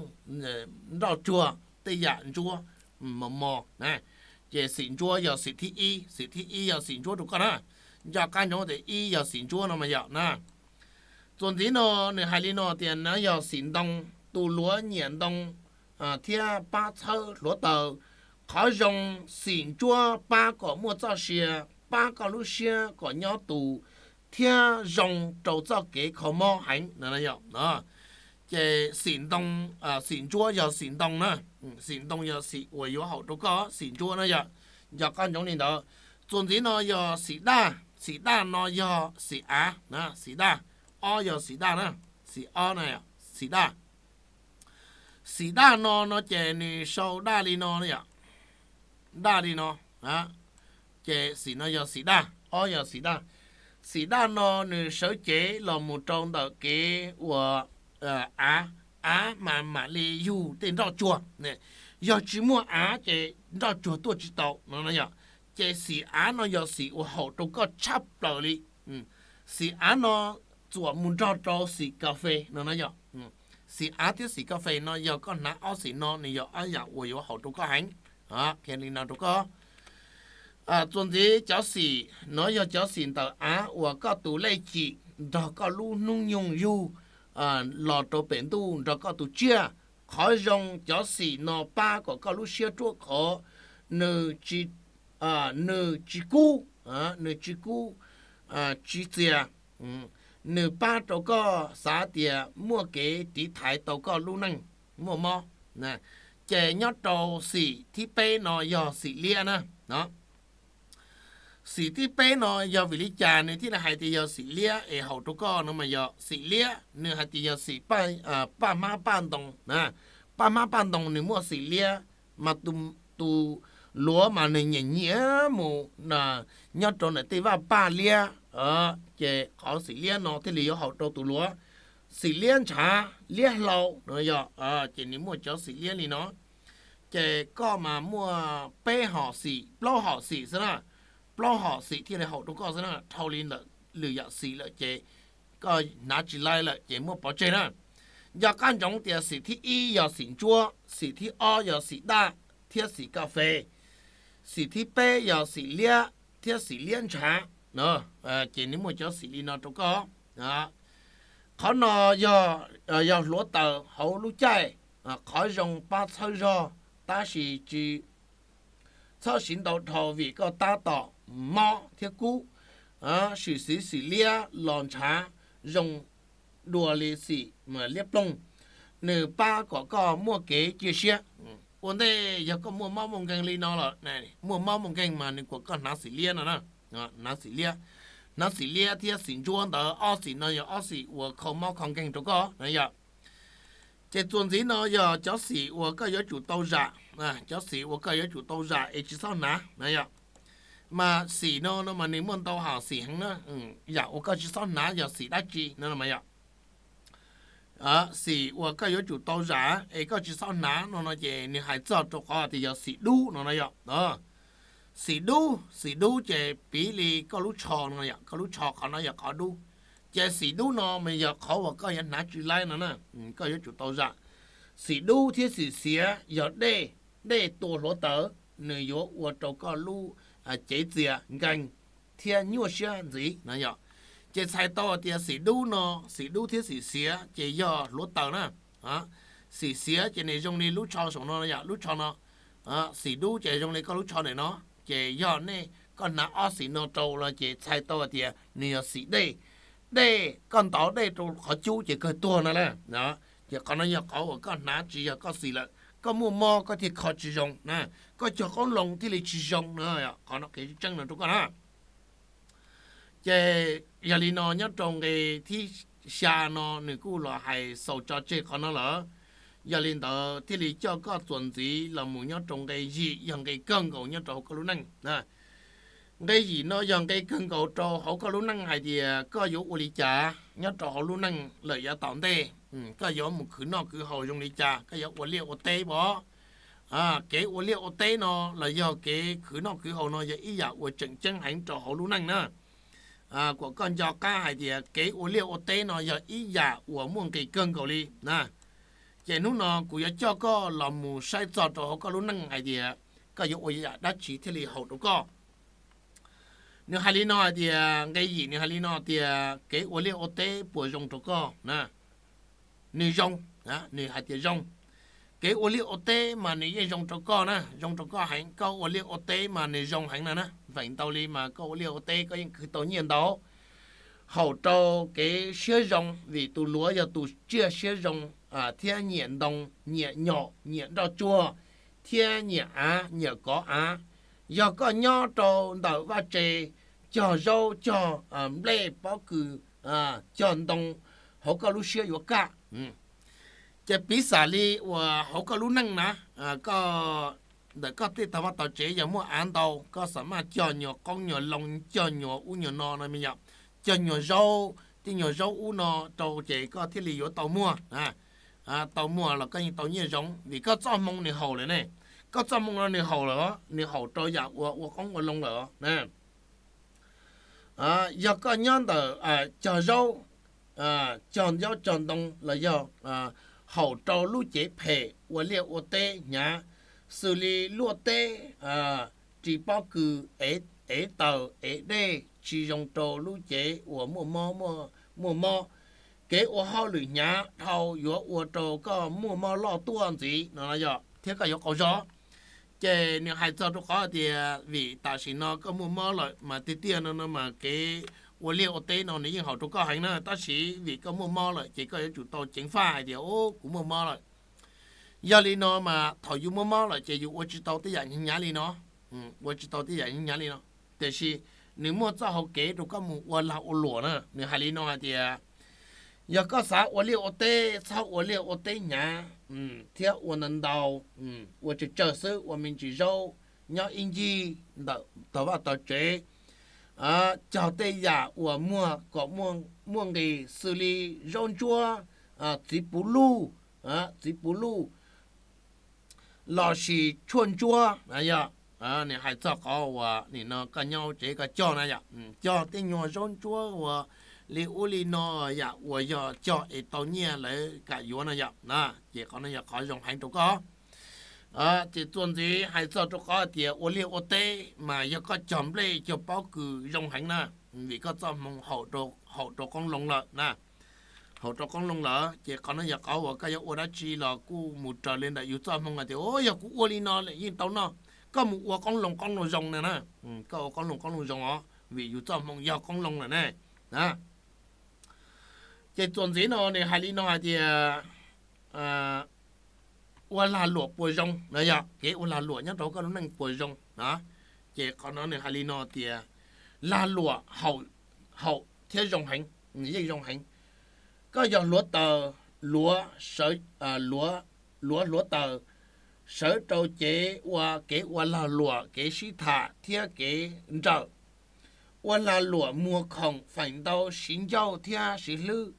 nroj tsuag, tej yam ntsuab mos mos na. Ces xim ntsuab yog xim thib ib, xim thib ib yog xim ntsuab rau koj na. Nco qab ntsoov tias ib yog xim ntsuab no mas yom na. Txuas ntxiv no nws hais li no tias no yog xim ntoo, tus luav nyiam ntoo thiab pab txhawb hluav taws. Qhov zoo, xim ntsuab pab kom muaj txoj sia, pab koj lub siab kom nyob tus, thiab zoo rau txoj kev kho mob heev no. Ces xim ntoo, xim ntsuab yog xim ntoo na, xim ntoo yog xim uas yuav haum rau koj, xim ntsuab na yom. Nco qab ntsoov li ntawd. Txuas ntxiv no yog xim daj, xim daj no yog xim av, xim daj, ob yog xim daj na, xim ob na, xim daj. Xim daj no no ces nws sau daj li no, daj li no. Ces xim no yog xim daj, ob yog xim daj. Xim daj no nws sawv cev los mus rau ntawm kev uas av, av mas mam li yug tej nroj tsuag. Yog tsis muaj av ces nroj tsuag tuaj tsis tau no no yog. Ces xim av no yog xim uas haum rau koj tshaj plaws li. Xim av no txuam mus nrog rau xim kas fes no no yog. Xim av thiab xim kas fes no yog koj hnav ob xim no nws yog ob yam uas yuav haum rau koj heev. Qhia li no rau koj. Txuas ntxiv cov xim no yog cov xim ntawm av uas koj tus lej cim nrog koj lub hnub nyoog yug los rau pem ntuj nrog koj tus tsiaj. Qhov zoo cov xim no pab kom koj lub siab ruaj khov, nws tsis, nws tsis kub, nws tsis kub, tsis txias. Nws pab rau koj xav tias muaj kev tiv thaiv tau koj lub neej muaj mob. Ces nyob rau xim thib peb no yog xim liab na. Xim thib peb no yog vim li cas nws thiaj li hais tias yog xim liab es haum rau koj no mas yog xim liab nws hais tias yog xim paj hmab paj ntoo. Paj hmab paj ntoo nws muaj xim liab, mas tus luav mas nws nyiam nyiam mus nyob rau ntawm tej vaj paj liab. Ces qhov xim liab no thiaj li yuav haum rau tus luav. Xim liab ntshav, liab hlau no yog, ces nws muaj cov xim liab li no. Ces koj mas muaj peb hom xim plaub hom xim xwb na. Plaub hom xim thiaj li haum rau koj xwb na, dhau li ntawm lwm yam xim lawm ces koj hnav tsis laib lawm ces muab pov tseg na. Nco qab ntsoov tias xim thib ib yog xim ntsuab, xim thib ob yog xim daj thiab xim kas fes, xim thib peb yog xim liab thiab xim liab ntshav. Ces nws muaj cov xim li no rau koj. Qhov no yog hluav taws hauv lub caij, qhov zoo pab txhawb zog, tab sis tsis txhob siv ntau dhau vim koj tab tom mob thiab kub. Sim xim xim liab los ntshav zoo dua li xim liab ploog, nws pab kom koj muaj kev cia siab. Ua ntej yog koj muaj mob muaj nkeeg li no lawm, muaj mob muaj nkeeg mas nws kom koj hnav xim liab no na. Hnav xim liab, hnav xim liab thiab xim ntsuab ntawd ob xim no yog ob xim uas kho mob kho nkeeg rau koj na yom. Ces txuas ntxiv no yog cov xim uas koj yuav tsum tau zam, cov xim uas koj yuav tsum tau zam es tsis txhob hnav na yom. Mas xim no no mas nws muaj ntau hom xim heev na. Yam uas koj tsis txhob hnav yog xim dab tsi no mas yom. Xim uas koj yuav tsum tau zam es koj tsis txhob hnav no no ces nws hais txog rau qhov tias yog xim dub no no yom. Xim dub, xim dub ces piv li koj lub tsho no yom, koj lub tsho qhov no yog qhov dub. Ces xim dub no mas yog qhov uas koj yuav hnav tsis laib no na, koj yuav tsum tau zam. Xim dub thiab xim xiav yog dej, dej tua hluav taws, nws yuav ua rau koj lub cev txias nkeeg thiab nyuaj siab ntxiv no yom. Ces txhais tau tias xim dub no, xim dub thiab xim xiav ces yog hluav taws na. Xim xiav ces nws zoo li lub tsho saum no yom, lub tsho no. Xim dub ces zoo li koj lub tsho ntawm no. Ces yog nej koj hnav ob xim no rau los ces txhais tau tias nws yog xim dej. Dej, koj ntov dej rau qhov cub ces kawg tuag no na. Ces qhov no yog qhov uas koj hnav tsis yog koj xim lawm, koj muaj mob koj thiaj kho tsis zoo na, koj cog qoob loo thiaj li tsis zoo na. Qhov no qhia tseeb no rau koj na. Ces yog li no nyob rau nqe thib xya no nws kuj los hais xaus tso tseg qhov no lawm. Yog li ntawd thiaj li coj koj txuas ntxiv los mus nyob rau nqe yim yog nqe kawg nkaus nyob rau hauv koj lub neej. Nqe yim no yog nqe kawg nkaus rau hauv koj lub neej hais tias koj yuav ua li cas nyob rau hauv lub neej lawm yav tom ntej. Koj yuav mus khwv noj khwv haus zoo li cas, koj yuav ua liaj ua teb pom. Kev ua liaj ua teb no los yog kev khwv noj khwv haus no yog ib yam uas tseem ceeb heev rau hauv lub neej na. Kom koj nco qab hais tias kev ua liaj ua teb no yog ib yam uas muaj nqis kawg nkaus li na. Ces hnub no kuv yuav coj koj los mus saib txog rau hauv koj lub neej hais tias koj yuav ua yam dab tsi thiaj li haum rau koj. Nws hais li no hais tias, nqe yim nws hais li no tias kev ua liaj ua teb puas zoo rau koj na? Nws zoo, nws hais tias zoo. Kev ua liaj ua teb mas nws yeej zoo rau koj na, zoo rau koj heev, koj ua liaj ua teb mas nws zoo heev no na. Feem ntau li mas koj ua liaj ua teb koj yeej khwv tau nyiaj ntau, haum rau kev siab zoo vim tus luav yog tus tsiaj siab zoo thiab nyiam ntoo, nyiam nyom, nyiam nroj tsuag, thiab nyiam av, nyiam kov av. Yog koj nyob rau ntawm vaj tse, cog zaub, cog nplej pob kws, cog ntoo, hauv koj lub siab yuav kaj. Ces piv xam li uas hauv koj lub neej na, koj ntawm koj tej tog vaj tog tsev yog muaj av ntau, koj xam maj cog nyuag qoob nyuag loo, cog nyuag ub nyuag no no me yom, cog nyuag zaub, tej nyuag zaub ub no rau ces koj thiaj li yuav tau muag. Tau muag los koj yeej tau nyiaj zoo vim koj txoj hmoo nws haum lawm ne. Koj txoj hmoo no nws haum lawm, nws haum rau yam ua ua qoob ua loo lawm na. Yog koj nyob ntawm cog zaub, cog zaub cog ntoo los yog haum rau lub cev phem ua liaj ua teb hnyav, xws li luaj teb, ris pob kws, ev taws ev dej, tsis zoo rau lub cev uas muaj mob, muaj mob. Kev ua hauj lwm hnyav dhau yuav ua rau koj muaj mob loj tuaj ntxiv no yog thiab koj yuav qaug zog. Ces nws hais txog rau qhov tias vim tam sim no koj muaj mob lawm mas tiag tiag no no mas kev ua liaj ua teb no nws yeej haum rau koj heev na, tab sis vim koj muaj mob lawm ces koj yuav tsum tau ceev faj hais tias, Ub, kuv muaj mob lawm. Yog li no mas thaum yus muaj mob lawm ces yus ua tsis tau tej yam hnyav li no, ua tsis tau tej yam hnyav li no. Tiam sis nws muaj txoj hau kev rau koj mus ua lag ua luam na. Nws hais li no hais tias, yog koj xav ua liaj ua teb, txhob ua liaj ua teb hnyav thiab ua ntau ntau, ua tsawg tsawg xwb, ua me ntsis zaub nyob ib ncig ntawm tog vaj tog tsev, cog tej yam uas muag kom muaj nqis xws li zaub ntsuab, txiv puv luj, txiv puv luj lossis tshuaj ntsuab na yom. Nws hais txog qhov uas nim no koj nyob hauv tsev koj cog na yom, cog tej nyuag zaub ntsuab uas li ub li no, yam uas yog cog es tau nyiaj lawv kam yuav no yom na. Ces qhov no yog qhov zoo heev rau koj. Ces txuas ntxiv hais txog rau qhov tias ua liaj ua teb mas yog koj cog nplej cog pob kws zoo heev na, vim koj txoj hmoo haum rau qoob loo lawm na. Haum rau qoob loo lawm ces qhov no yog qhov uas koj yuav ua dab tsi los kuj mus raws li ntawm yus txoj hmoo hais tias, Ub, yog kuv ua li no lawm yeej tau noj. Koj mus ua qoob loo qoob loo zoo na na. Koj ua qoob loo qoob loo zoo os, vim yus txoj hmoo yog qoob loo lawm ne. Ces txuas ntxiv no nws hais li no hais tias, ua lag luam puas zoo na yom, kev ua lag luam nyob rau koj lub neej puas zoo na. Ces qhov no nws hais li no tias, lag luam haum thiab zoo heev, yeej zoo heev. Koj yog hluav taws, luav, luav hluav taws, sawv rau cev ua kev ua lag luam, kev sib tham thiab kev nrawm. Ua lag luam muag khoom feem ntau siv ncauj thiab siv hlwb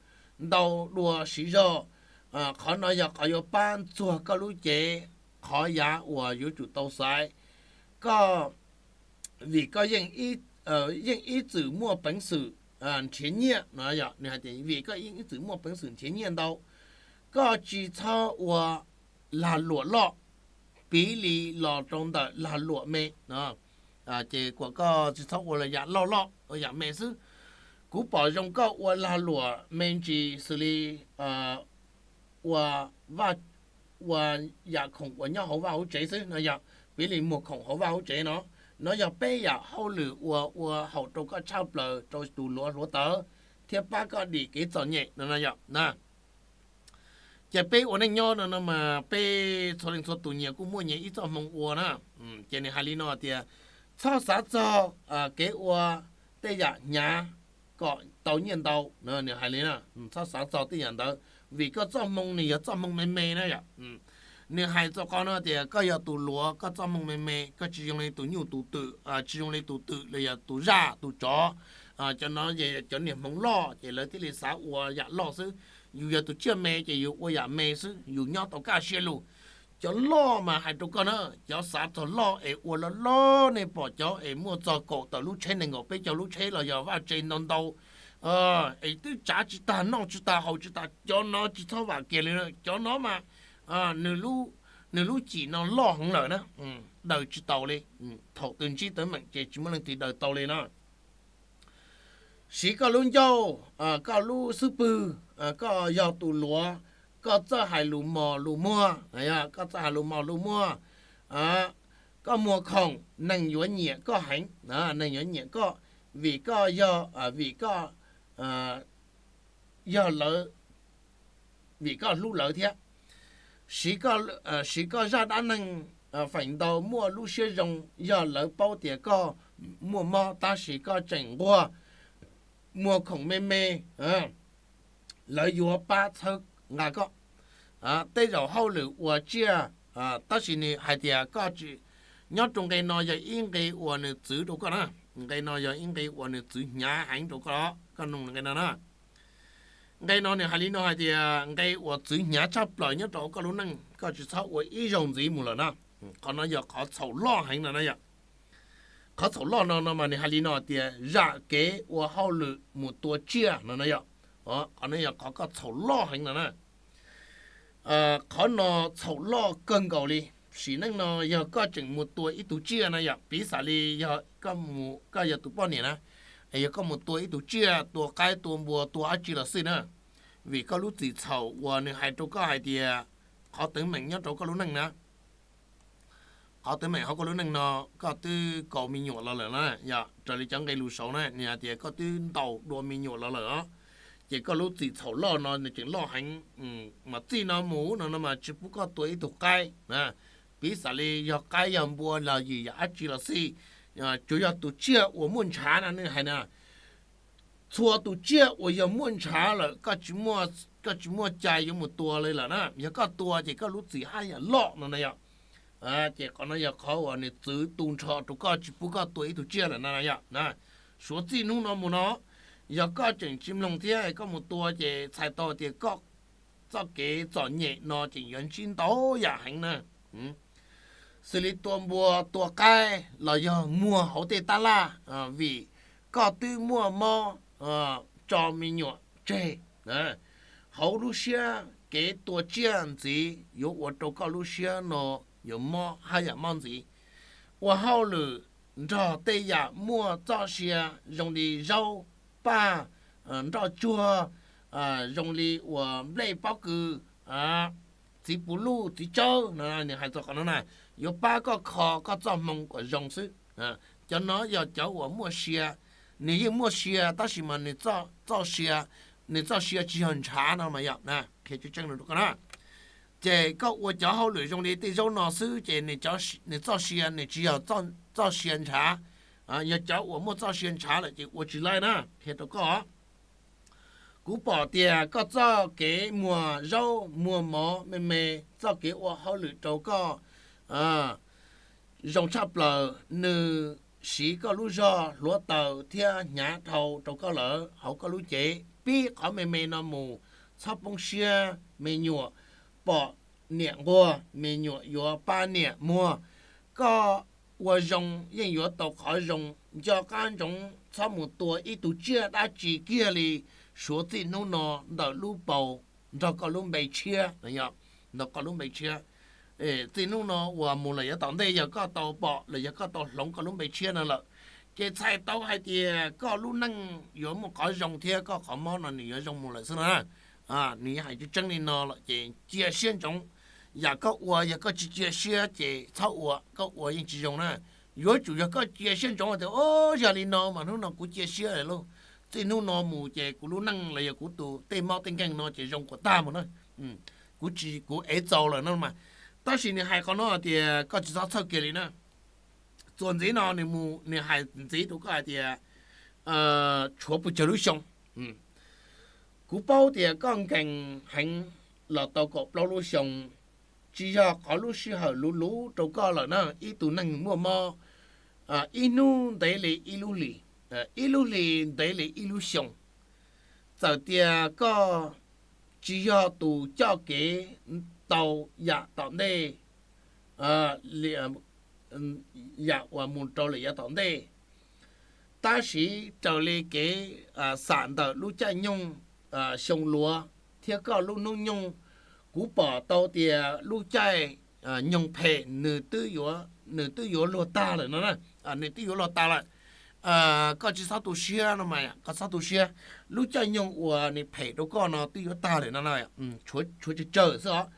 ntau dua siv zog. Qhov no yog qhov yuav pab ntxuag koj lub cev, qhov yav uas yuav tsum tau xaiv. Koj, vim koj yeej ib txwm muaj peev xwm nrhiav nyiaj no, nws hais tias vim koj yeej ib txwm muaj peev xwm nrhiav nyiaj ntau, koj tsis txhob ua lag luam loj, piv li los rau ntawm lag luam me. Ces kuam koj tsis txhob ua yam loj loj, ua yam me xwb. Kuv pom zoo koj ua lag luam me ntsis xws li ua, ua yam khoom uas nyob hauv vaj hauv tsev xwb no yog, piv li muag khoom hauv vaj hauv tsev no. No yog peb yam hauj lwm uas ua haum rau koj tshaj plaws rau tus luav hluav taws thiab pab koj dim kev txom nyem no no yom na. Ces peb ua neej nyob no no mas peb txhua leej txhua tus nyias kuj muaj nyias ib txoj hmoo ua na. Ces nws hais li no tias, txhob xav txog kev ua tej yam hnyav kom tau nyiaj ntau. Nws hais li, txhob xav txog tej yam ntawd, vim koj txoj hmoo nws yog txoj hmoo me me na yom. Nws hais txog qhov no tias koj yog tus luav, koj txoj hmoo me me, koj tsis zoo li tus nyuj tus twm, tsis zoo li tus twm los yog tus zaj tus tsov. Cov no cov niag hmoov loj ces lawv thiaj li xav ua yam loj xwb. Yus yog tus tsiaj me ces yus ua yam me xwb, yus nyob tau kaj siab lug. Cov loj mas hais rau koj na, cov xav txog loj es ua loj loj, nej pom cov es muaj txog kaum tawm lub tsheb, nees nkaum peb caug lub tsheb los yog vaj tse ntau ntau, es twb tsav tsis tag, noj tsis tag, haus tsis tag, cov no tsis txhob vam kiag li. Cov no mas nws lub cim no loj heev lawm na, daws tsis taus li. Thaum twg ntsib teeb meem ces tsis muaj leej twg daws tau li no. Siv koj lub ncauj, koj lub xub pwg, koj yog tus luav, koj txawj hais lus mos lus muag, koj txawj hais lus mos lus muag, koj muag khoom, neeg yuav nyiam koj heev, neeg yuav nyiam koj, vim koj yog, vim koj yog lawv, vim koj hlub lawv thiab. Siv koj zaj dab neeg feem ntau muaj lub siab zoo, yog lawv paub tias koj muaj mob tab sis koj tseem nquag, muag khoom me me, lawv yuav pab txhawb nqa koj. Tej zaum hauj lwm uas tsiaj, tab sis nws hais tias koj Nyob rau nqe no yog ib nqe uas nws txwv rau koj na. Nqe no yog ib nqe uas nws txwv hnyav heev rau koj, koj noog nqe no na. Nqe no nws hais li no hais tias nqe uas txwv hnyav tshaj plaws nyob rau koj lub neej, koj tsis txhob ua ib zaug ntxiv mus lawm na. Qhov no yog qhov txhaum loj heev no na yom. Qhov txhaum loj no no mas nws hais li no tias zam kev ua hauj lwm mus tua tsiaj no na yom. Qhov no yog qhov koj txhaum loj heev no na. Qhov no txhaum loj kawg nkaus li. Sim neej no yog koj tseem mus tua ib tug tsiaj na yom, piv xam li yog koj mus, koj yog tus poj niam na, yog koj mus tua ib tug tsiaj, tua qaib tua npua tua dab tsi los xij na, vim koj lub txim txhaum uas nws hais rau koj hais tias qhov teeb meem nyob rau koj lub neej na, qhov teeb meem hauv koj lub neej no, koj twb kaus me nyuam los lawm na yom. Raws li cov nqe lus saud na nws hais tias koj twb ntaus dua me nyuam los lawm os. Ces koj lub txim txhaum loj no nws tseem loj heev. Mas txij no mus no no mas tsis pub koj tua ib tug qaib na, piv xam li yog qaib yog npua los yim yam dab tsi los xij, tsuas yog tus tsiaj uas muaj ntshav no nws hais na. Txhua tus tsiaj uas yog muaj ntshav lawm koj tsis muaj cai yuav mus tua li lawm na. Yog koj tua ces koj lub txim haj yam loj no na yom. Ces qhov no yog qhov uas nws txwv tu nrho rau koj tsis pub koj tua ib tug tsiaj lawm no na yom. Suav txij hnub no mus no, yog koj tseem tsis mloog thiab koj mus tua ces txhais tau tias koj txoj kev txom nyem no tseem yuav ntsib ntau yam heev na. Xws li tua npua tua qaib los yog muag hauv tej tab laj, vim koj twb muaj mob tso me nyuam tseg. Hauv lub siab kev tua tsiaj ntxiv yuav ua rau koj lub siab no yuav mob haj yam mob ntxiv. Ua hauj lwm nrog tej yam muaj txoj sia zoo li zaub, paj, nroj tsuag, zoo li uas nplej pob kws, txiv puv luj txiv tsawb no, nws hais txog qhov no na, yuav pab koj kho koj txoj hmoo kom zoo xwb. Cov no yog cov uas muaj sia, nws yeej muaj sia tab sis mas nws txoj sia, nws txoj sia tsis yog ntshav no mas yom, qhia tseeb tseeb no rau koj na. Ces koj ua cov hauj lwm zoo li tej zaub no xwb ces nws txoj sia nws tsis yog txoj sia ntshav. Yog cov uas muaj txoj sia ntshav lawm ces ua tsis laib na, qhia rau koj. Kuv pom tias koj txoj kev muag zaub muag mov me me, txoj kev ua hauj lwm rau koj zoo tshaj plaws, nws siv koj lub zog hluav taws thiab hnyav dhau rau koj lawm hauv koj lub cev. Pib qhov me me no mus, txhob poob siab. Me nyuam pom niam nquag, me nyuam yuav pab niam muag. Koj ua zoo yeej yuav tau qhov zoo. Nco qab ntsoov txhob mus tua ib tug tsiaj dab tsi kiag li suav txij hnub no ntawm lub paus nrog koj lub npe tshiab, nrog koj lub npe tshiab. Txij hnub no uas mus lawm yav tom ntej yog koj tau pom los yog koj tau hloov koj lub npe tshiab no lawm, ces txhais tau hais tias koj lub neej yuav muaj qhov zoo thiab koj qhov mob no nws yuav zoo mus lawm xwb na. Nws yuav hais tseeb tseeb li no lawm ces cia siab ntsoov. Yam koj ua yog koj tsis cia siab ces txhob ua, koj ua yeej tsis zoo na. Yuav tsum yog koj cia siab ntsoov tias, o, yog li no mas hnub no kuv cia siab lawm lauj, txij hnub no mus ces kuv lub neej los yog kuv tus tej mob tej nkeeg no ces zoo kuas tag mus na. Kuv tsis, kuv ev txaus lawm no mas. Tab sis nws hais qhov no tias koj tsis txhob txhawj kiag li na. Txuas ntxiv no nws mus nws hais ntxiv rau koj hais tias, tshuav pes tsawg lub xyoo. Kuv paub tias koj nkees heev los tau kaum plaub lub xyoo, tsis yog qhov lub sij hawm luv luv rau koj lawm na. Ib tug neeg muaj mob, ib hnub ntev li ib lub hlis, ib lub hlis ntev li ib lub xyoo. Txawm tias koj tsis yog tus coj kev tau yam tom ntej, yam uas mus rau lawm yav tom ntej, tab sis raws li kev xam ntawm lub caij nyoog xyoo luav thiab koj lub hnub nyoog, kuv pom tau tias lub caij nyoog phem nws twb yuav, nws twb yuav luag tag lawm no na. Nws twb yuav luag tag lawm. Koj tsis txhob tu siab no mas, koj txhob tu siab. Lub caij nyoog uas nws phem rau koj no twb yuav tag lawm no na. Tshuav tsawg tsawg xwb os.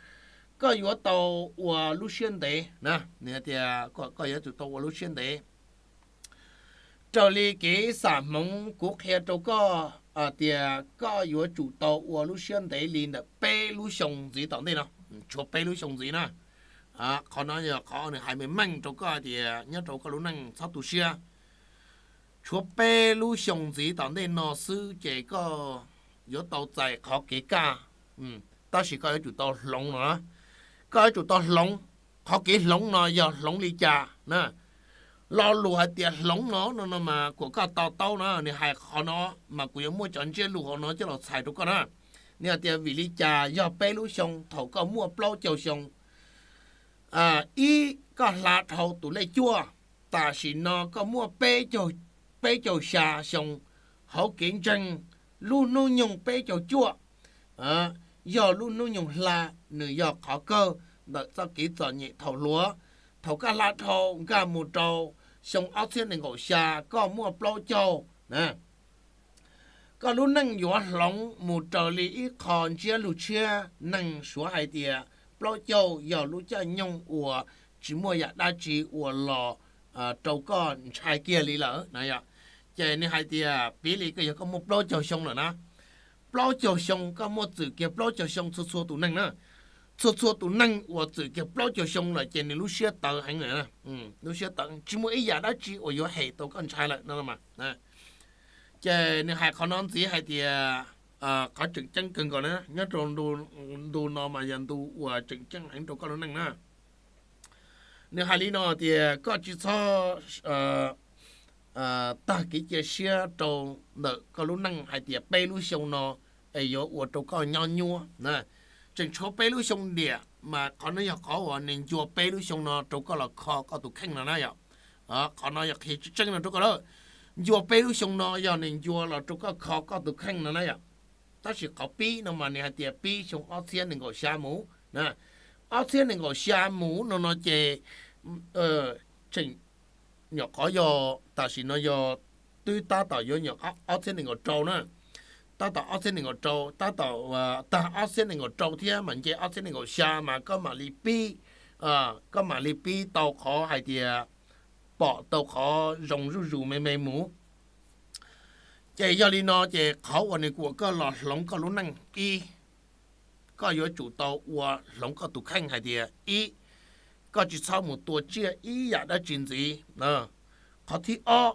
Koj yuav tau ua lub siab ntev na, nws hais tias koj yuav tsum tau ua lub siab ntev. Raws li kev xam hmoov kuv qhia rau koj tias koj yuav tsum tau ua lub siab ntev li ntawm peb lub xyoo ntxiv tom ntej no. Tshuav peb lub xyoo ntxiv na. Qhov no yog qhov nws hais meej meej rau koj tias nyob rau koj lub neej txhob tu siab. Tshuav peb lub xyoo ntxiv tom ntej no xwb ces koj yuav tau txais qhov kev kaj, tab sis koj yuav tsum tau hloov no. Koj yuav tsum tau hloov. qhov kev hloov no yog hloov li cas na. Lo lus hais tias hloov no no no mas kuam koj to taub na, nws hais qhov no mas kuv yuav muaj cov ntsiab lus hauv no coj los txhais rau koj na. Nws hais tias vim li cas yog peb lub xyoo thaum koj muaj plaub caug xyoo, ib, koj hla dhau tus lej cuaj, tam sim no koj muaj peb caug xya xyoo, hauv kev ntseeg lub hnub nyoog peb caug cuaj yog lub hnub nyoog hla, nws yog qhov kawg ntawm txoj kev txom nyem thaum hluas. Thaum koj hla dhau nkag mus rau xyoo ob txhiab nees nkaum xya koj muaj plaub caug na, koj lub neej yuav hloov mus raws li ib qho ntsiab lus tshiab. Neeg suav hais tias plaub caug yog lub caij nyoog uas tsis muaj yam dab tsi uas los rau koj ntshai kiag li lawm na yom. Ces nws hais tias piv li koj yog koj muaj plaub caug xyoo lawm na, plaub caug xyoo koj muaj txwm kiag plaub caug xyoo txhua txhua tus neeg na. Txhua txhua tus neeg uas txwm kiag plaub caug xyoo lawm ces nws lub siab tawv heev lawm, lub siab tawv tsis muaj ib yam dab tsi uas yuav hem tau koj ntshai lawm no. Ces nws hais qhov no ntxiv hais tias qhov tseem ceeb kawg nkaus na nyob rau ntu no mas yog ntu uas tseem ceeb heev rau koj lub neej na. Nws hais li no tias koj tsis txhob tag kev cia siab rau ntawm koj lub neej hais tias peb lub xyoo no es yuav ua rau koj nyob nyuaj. Tseem tshuav peb lub xyoo tiam mas qhov no yog qhov uas nws ncua peb lub xyoo no rau koj los kho koj tus kheej no na yom. Qhov no yog qhia tseeb no rau koj lawm, ncua peb lub xyoo no yog nws ncua los rau koj kho koj tus kheej no na yom. Tab sis qhov pib no mas nws hais tias pib xyoo ob txhiab nees nkaum xya mus, ob txhiab nees nkaum xya mus no no ces tseem nyuam qhuav yog tam sim no yog twb tab tom yuav nyuam ob txhiab nees nkaum rau na, tab tom ob txhiab nees nkaum rau, tab tom tag ob txhiab nees nkaum rau thiab mas nce ob txhiab nees nkaum xya mas koj mam li pib, koj mam li pib tau qhov hais tias pom tau qhov zoo zuj zus me me mus. Ces yog li no ces qhov uas nws kuam koj los hloov koj lub neej ib, koj yuav tsum tau ua hloov koj tus kheej hais tias ib, koj tsis txhob mus tua tsiaj ib yam dab tsi ntxiv. Qhov thib ob,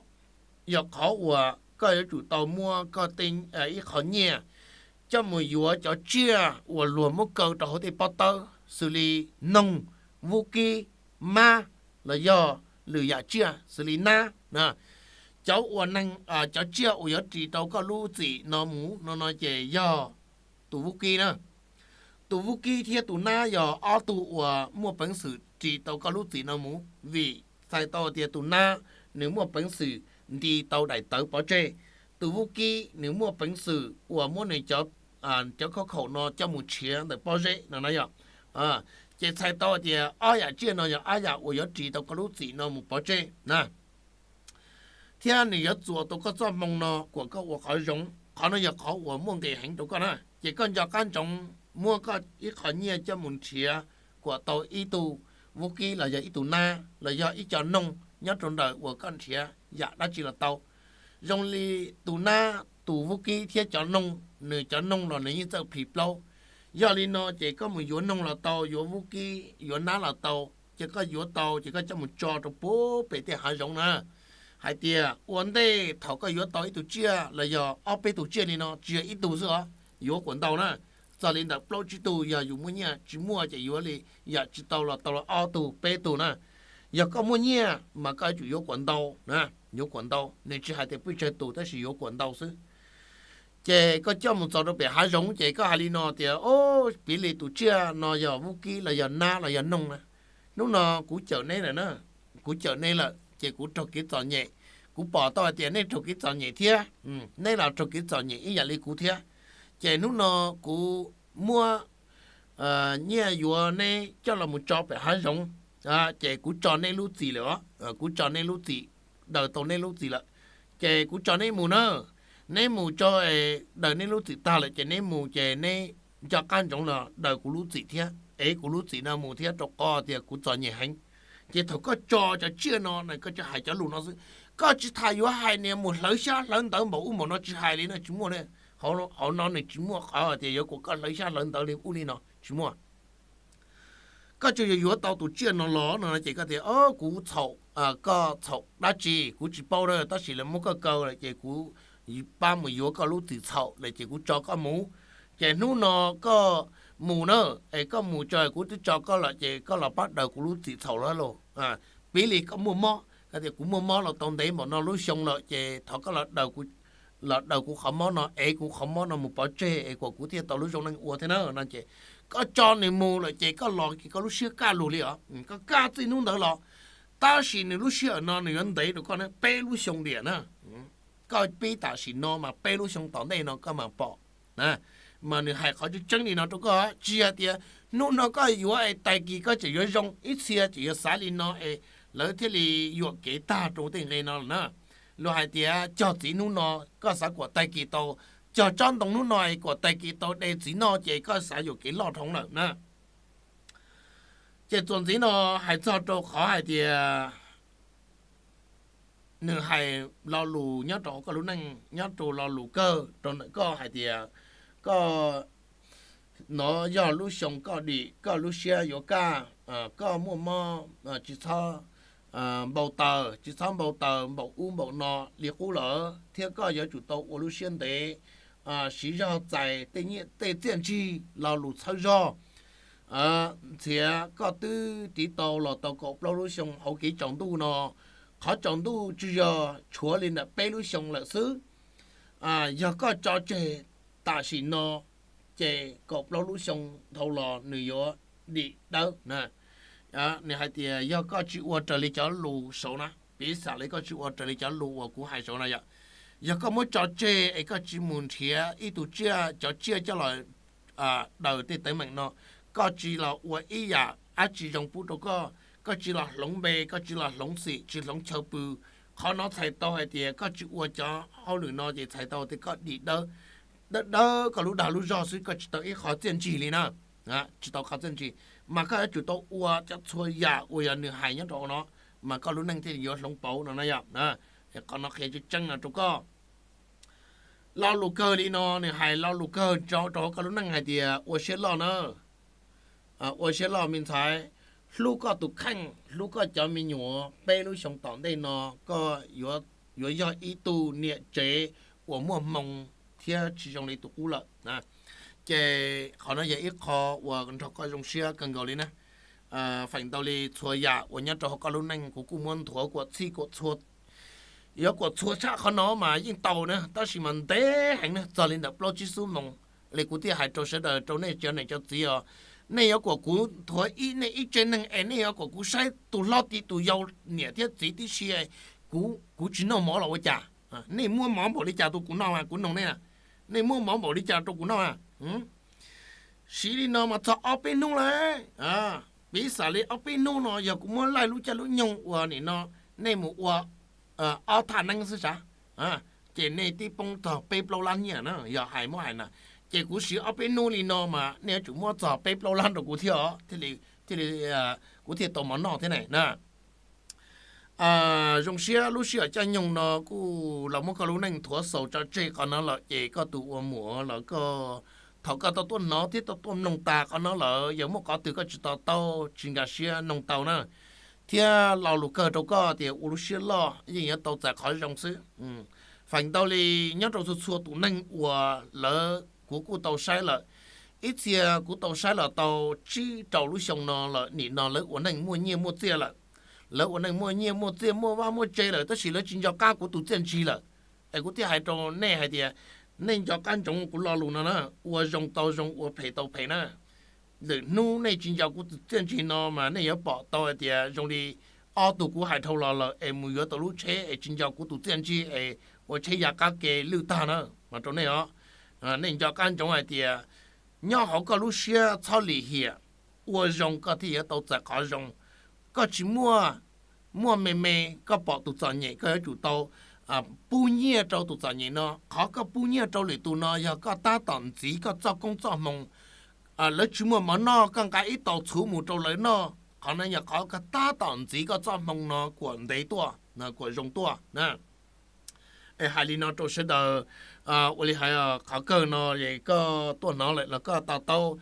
yog qhov uas koj yuav tsum tau muab koj tej ib qho nyiaj coj mus yuav cov tsiaj uas luag muab kaw rau hauv tej pob tawb xws li noog, vub kib, mab, los yog lwm yam tsiaj xws li nab. Cov uas neeg, cov tsiaj uas yuav ris rau koj lub txim no mus no no ces yog tus vub kib na. Tus vub kib thiab tus nab yog ob tug uas muaj peev xwm ris tau koj lub txim no mus, vim txhais tau tias tus nab nws muaj peev xwm nti tau daim tawv pov tseg, tus vub kib nws muaj peev xwm uas muab nws cov khaub khaum no coj mus tshiav ntawm pob zeb no na yom. Ces txhais tau tias ob yam tsiaj no yog ob yam uas yuav ris tau koj lub txim no mus pov tseg na, thiab nws yuav txuas tau koj txoj hmoo no kuam koj ua qhov zoo. Qhov no yog qhov uas muaj nqis heev rau koj na. Ces koj nco qab ntsoov muab koj ib qho nyiaj coj mus nrhiav kuam tau ib tug vub kib los yog ib tug nab los yog ib co noog nyob rau ntawm uas koj nrhiav yam dab tsi los tau. Zoo li tus nab, tus vub kib thiab cov noog, nws cov noog los nws yeej txawj plhis plaub. Yog li no ces koj mus yuav noog los tau, yuav vub kib, yuav nab los tau, ces koj yuav tau ces koj coj mus tso rau puag pem tej hav zoov na. Hais tias ua ntej thaum koj yuav tau ib tug tsiaj los yog ob peb tug tsiaj li no, tsis yog ib tug xwb os, yuav kuam ntau na. Txog li ntawm plaub tsib tug yog yus muaj nyiaj, tsis muaj ces yuav li yam tsis tau los tau los ob tug peb tug na. Yog koj muaj nyiaj mas koj yuav tsum yuav kuam ntau na, yuav kuam ntau, nws tsis hais tias pheej tsawg tus tab sis yuav kuam ntau xwb. Ces koj coj mus txog rau pem hav zoov ces koj hais li no tias, o, piv li tus tsiaj no yog vub kib los yog nab los yog noog na. Hnub no kuv cawm neb lawm na, kuv cawm neb lawm ces kuv raug kev txom nyem. Kuv pom tau hais tias nej raug kev txom nyem thiab, neb los raug kev txom nyem ib yam li kuv thiab. Ces hnub no kuv muab nyiaj yuav neb coj los mus tso pem hav zoov, ces kuv tso neb lub txim lawm os, kuv tso neb lub txim, daws tau neb lub txim lawm. Ces kuv tso neb mus na, neb mus tso, daws neb lub txim tag lawm ces neb mus ces neb nco qab ntsoov los daws kuv lub txim thiab, ev kuv lub txim no mus thiab rau qhov tias kuv txom nyem heev. Ces thaum koj tso cov tsiaj no na koj tsis hais cov lus no xwb, koj tsis tas yuav hais niag mus hlawv xyab hlawv ntawv npaum ub npaum no tsis hais li no tsis muaj li. Hauv no nws tsis muaj qhov tias yuav kom koj hlawv xyab hlawv ntawv li ub li no tsis muaj. Koj tsuas yog yuav tau tus tsiaj no los no ces koj tias, o, kuv txhaum, koj txhaum dab tsi kuv tsis paub na, tab sis lawv muab koj kaw lawm ces kuv pab mus yuav koj lub txim txhaum lawm ces kuv tso koj mus. Ces hnub no koj mus na, es koj mus tso kuv twb tso koj lawm ces koj los pab daws kuv lub txim txhaum los lauj. Piv li koj muaj mob, koj tias kuv muaj mob los tau ntev npaum no lub xyoo lawm ces thov koj los daws kuv qhov mob no, ev kuv qhov mob no mus pov tseg es kom kuv thiaj tau lub zoo neej ua thiab na no ces koj tso nws mus lawm ces koj los ces koj lub siab kaj lug li os, koj kaj txij hnub ntawd los. Tab sis nws lub sij hawm no nws yuav ntev rau koj na peb lub xyoo tiam na. Koj pib tam sim no mas peb lub xyoo tom ntej no koj mam pom. Mas nws hais qhov tseeb tseeb li no rau koj, tsis hais tias hnub no koj yuav es tag kis koj tseem yuav zoo, ib txhia tseem yuav xav li no es lawv thiaj li yuam kev tag rau tej nqe no lawm na. Luag hais tias cog txiv hnub no, koj xav kom tag kis tau, cog tsob ntoo hnub no es kom tag kis tau de txiv noj ces koj xav yuam kev loj dhau lawm na. Ces txuas ntxiv no hais txog rau qhov hais tias nws hais lo lus nyob rau hauv koj lub neej, nyob rau lo lus kawg rau ntawm koj hais tias koj no yog lub xyoo koj dim, koj lub siab yuav kaj, koj muaj mob tsis txhob npau taws, tsis txhob npau taws npaum ub npaum no li qub lawm, thiab koj yuav tsum tau ua lub siab ntev, siv zog txais tej nyiaj tej txiaj ntsig lo lus txhawb zog. Ntxhiav koj twb tiv tau los tau kaum plaub lub xyoo hauv kev tsaus ntuj no, qhov tsaus ntuj tsis yog tshuav li ntawm peb lub xyoo lawm xwb. Yog koj tso tseg tam sim no ces kaum plaub lub xyoo dhau los nws yuav dim dawb na. Nws hais tias yog koj tsis ua raws li cov lus saud na, piv xam li koj tsis ua raws li cov lus uas kuv hais saud na yom, yog koj muab tso tseg es koj tsis mus nrhiav ib tug tsiaj, cov tsiaj coj los daws tej teeb meem no, koj tsis los ua ib yam dab tsi zoo pub rau koj, koj tsis los hloov npe, koj tsis los hloov xim, tsis hloov chaw pw, qhov no txhais tau hais tias koj tsis ua cov hauj lwm no ces txhais tau tias koj dim dawb, dawb dawb koj lub dag lub zog xwb, koj tsis tau ib qho txiaj ntsig li na. Tsis tau qhov txiaj ntsig, mas koj yuav tsum tau ua cov txhua yam uas yog nws hais nyob rau no, mas koj lub neej thiaj yuav hloov pauv no na yom. Qhov no qhia tseeb tseeb no rau koj. Lo lus kawg li no nws hais lo lus kawg rau koj lub neej hais tias ua siab loj na. Ua siab loj me ntxhais, hlub koj tus kheej, hlub koj cov me nyuam, peb lub xyoo tom ntej no koj yuav yog ib tug niam tsev uas muaj hmoo thiab tsis zoo li tus qub lawm. Ces qhov no yog ib qho uas nrog koj zoo siab kawg nkaus li na. Feem ntau li txhua yam uas nyob rau hauv koj lub neej kuv kuj muab nthuav kuam txhij kuam txhua, yuav kuam txhua tshaj qhov no mas yeej tau na, tab sis mas ntev heev na, txog li ntawm plaub tsib xuab moos li kuv thiaj hais rau sawv daws, rau nej cov niam cov txiv os. Nej yuav kom kuv nthuav ib, nej ib tsev neeg es nej yuav kom kuv saib tus hlob tim tus yau, niam thiab txiv tib si, kuv, kuv tsis noj mov los ua cas? Nej muab mov npaum li cas rau kuv noj, kuv nug nej na, nej muab mov npaum li cas rau kuv noj? Siv li no mas txog ob peb hnub lawm. Piv xam li ob peb hnub no yog kuv muab laij lub caij lub nyoog uas nim no nej mus ua ob thaj neeb xwb sav, ces nej twb poob txog peb plaub lab nyiaj na, yog hais muab hais na. Ces kuv siv ob peb hnub li no mas nej yuav tsum muab txog peb plaub lab rau kuv thiab os, thiaj li, thiaj li kuv thiaj tau mov noj thiab ne na. Zoo siab lub sij hawm caij nyoog no kuj los muab koj lub neej nthuav xaus tso tseg qhov no lawm, ces koj tus ua muam los koj, thaum koj tau tuaj hnov thiab tau tuaj mloog tas qhov no lawm, yog muaj qhov twg koj tsis to taub tsis nkag siab noog tau na. Thiab lo lus kawg rau koj tias ua lub siab loj yeej yuav tau txais qhov zoo xwb. Feem ntau li nyob rau txhua txhua tus neeg uas lawv, kuv kuj tau saib lawm, ib txhia kuv tau saib los tau tsib rau lub xyoo no lawm, nim no lawv ua neej muaj nyiaj muaj txiaj lawm. Lawv ua neej muaj nyiaj muaj txiaj muaj vaj muaj tse lawm, tab sis lawv tsis nco qab kuv tus txiaj ntsig lawm. Es kuv thiaj hais rau nej hais tias, nej nco qab ntsoov kuv lo lus no na, ua zoo tau zoo, ua phem tau phem na. Lwm hnub nej tsis nco kuv tus txiaj ntsig no mas nej yuav pom tau hais tias zoo li ob tug kuv hais dhau los lawm es mus yuav tau lub tsheb es tsis nco kuv tus txiaj ntsig es ua tsheb ya qab ke lwj tag na. Mas rau nej os, nej nco qab ntsoov hais tias nyob hauv koj lub siab txhob lim hiam, ua zoo koj thiaj yuav tau txais qhov zoo. Koj tsis muaj, muaj me me, koj pom tus txom nyem koj yuav tsum tau pub nyiaj rau tus txom nyem no. Qhov koj pub nyiaj rau lwm tus no yog koj tab tom ntxiv koj txoj koob txoj hmoo. Lawv tsis muaj mov noj koj nqa ib tau txhuv mus rau lawv noj, qhov no yog qhov koj tab tom ntxiv koj txoj hmoo no kuam ntev tuaj, kuam zoo tuaj na. Es hais li no rau sawv daws, ua li hais qhov kawg no es koj tuaj hnov lawm los koj to taub.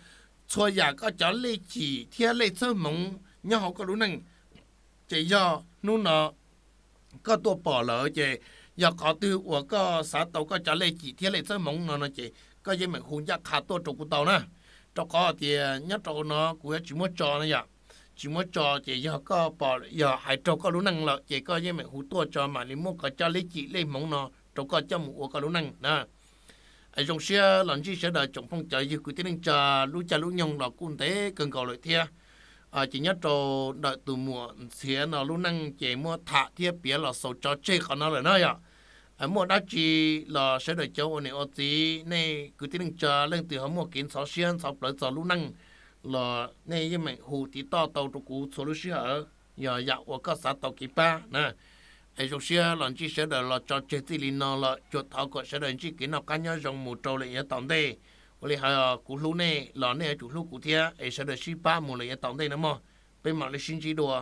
Txhua yam koj cov lej cim thiab lej txhawb hmoov nyob hauv koj lub neej, ces yog hnub no koj tuaj pom lawm ces yog qhov twg uas koj xav tau koj cov lej cim thiab lej txhawb hmoov no no ces koj yeej meem hu ncaj qha tuaj rau kuv tau na. Rau qhov tias nyob rau no kuv yuav tsis muab tso no yom. Tsis muab tso ces yog koj pom, yog hais raug koj lub neej lawm ces koj yeej meem hu tuaj tso mam li muab koj cov lej cim lej hmoov no rau koj coj mus ua koj lub neej na. Zoo siab los ntsib sawv daws tsoom phooj cov ywg kwv tij neej tsa, lub caij lub nyoog los kuj ntev kawg nkaus lawm thiab. Ces nyob rau ntawm tus muam Ntxhiav no lub neej ces muab tham thiab piav los xaus tso tseg qhov no lawm na yom. Muaj dab tsi los sawv daws cov ua niam ua txiv, nej kwv tij neej tsa leej twg ho muaj kev ntxhov siab ntxhov plawv txog lub neej los nej yeej meem hu tiv toj tau rau kuv txhua lub sij hawm, yog yam uas koj xav tau kev pab na. Es zoo siab los ntsib sawv daws los tso tseg txij li no lawm, tsuas thov kom sawv daws ntsib kev noj qab nyob zoo mus rau lawm yav tom ntej. Ua li hais kuv hlub nej los nej yuav tsum hlub kuv thiab, es sawv daws sib pab mus lawm yav tom ntej no mog. Peb mam li sib ntsib dua.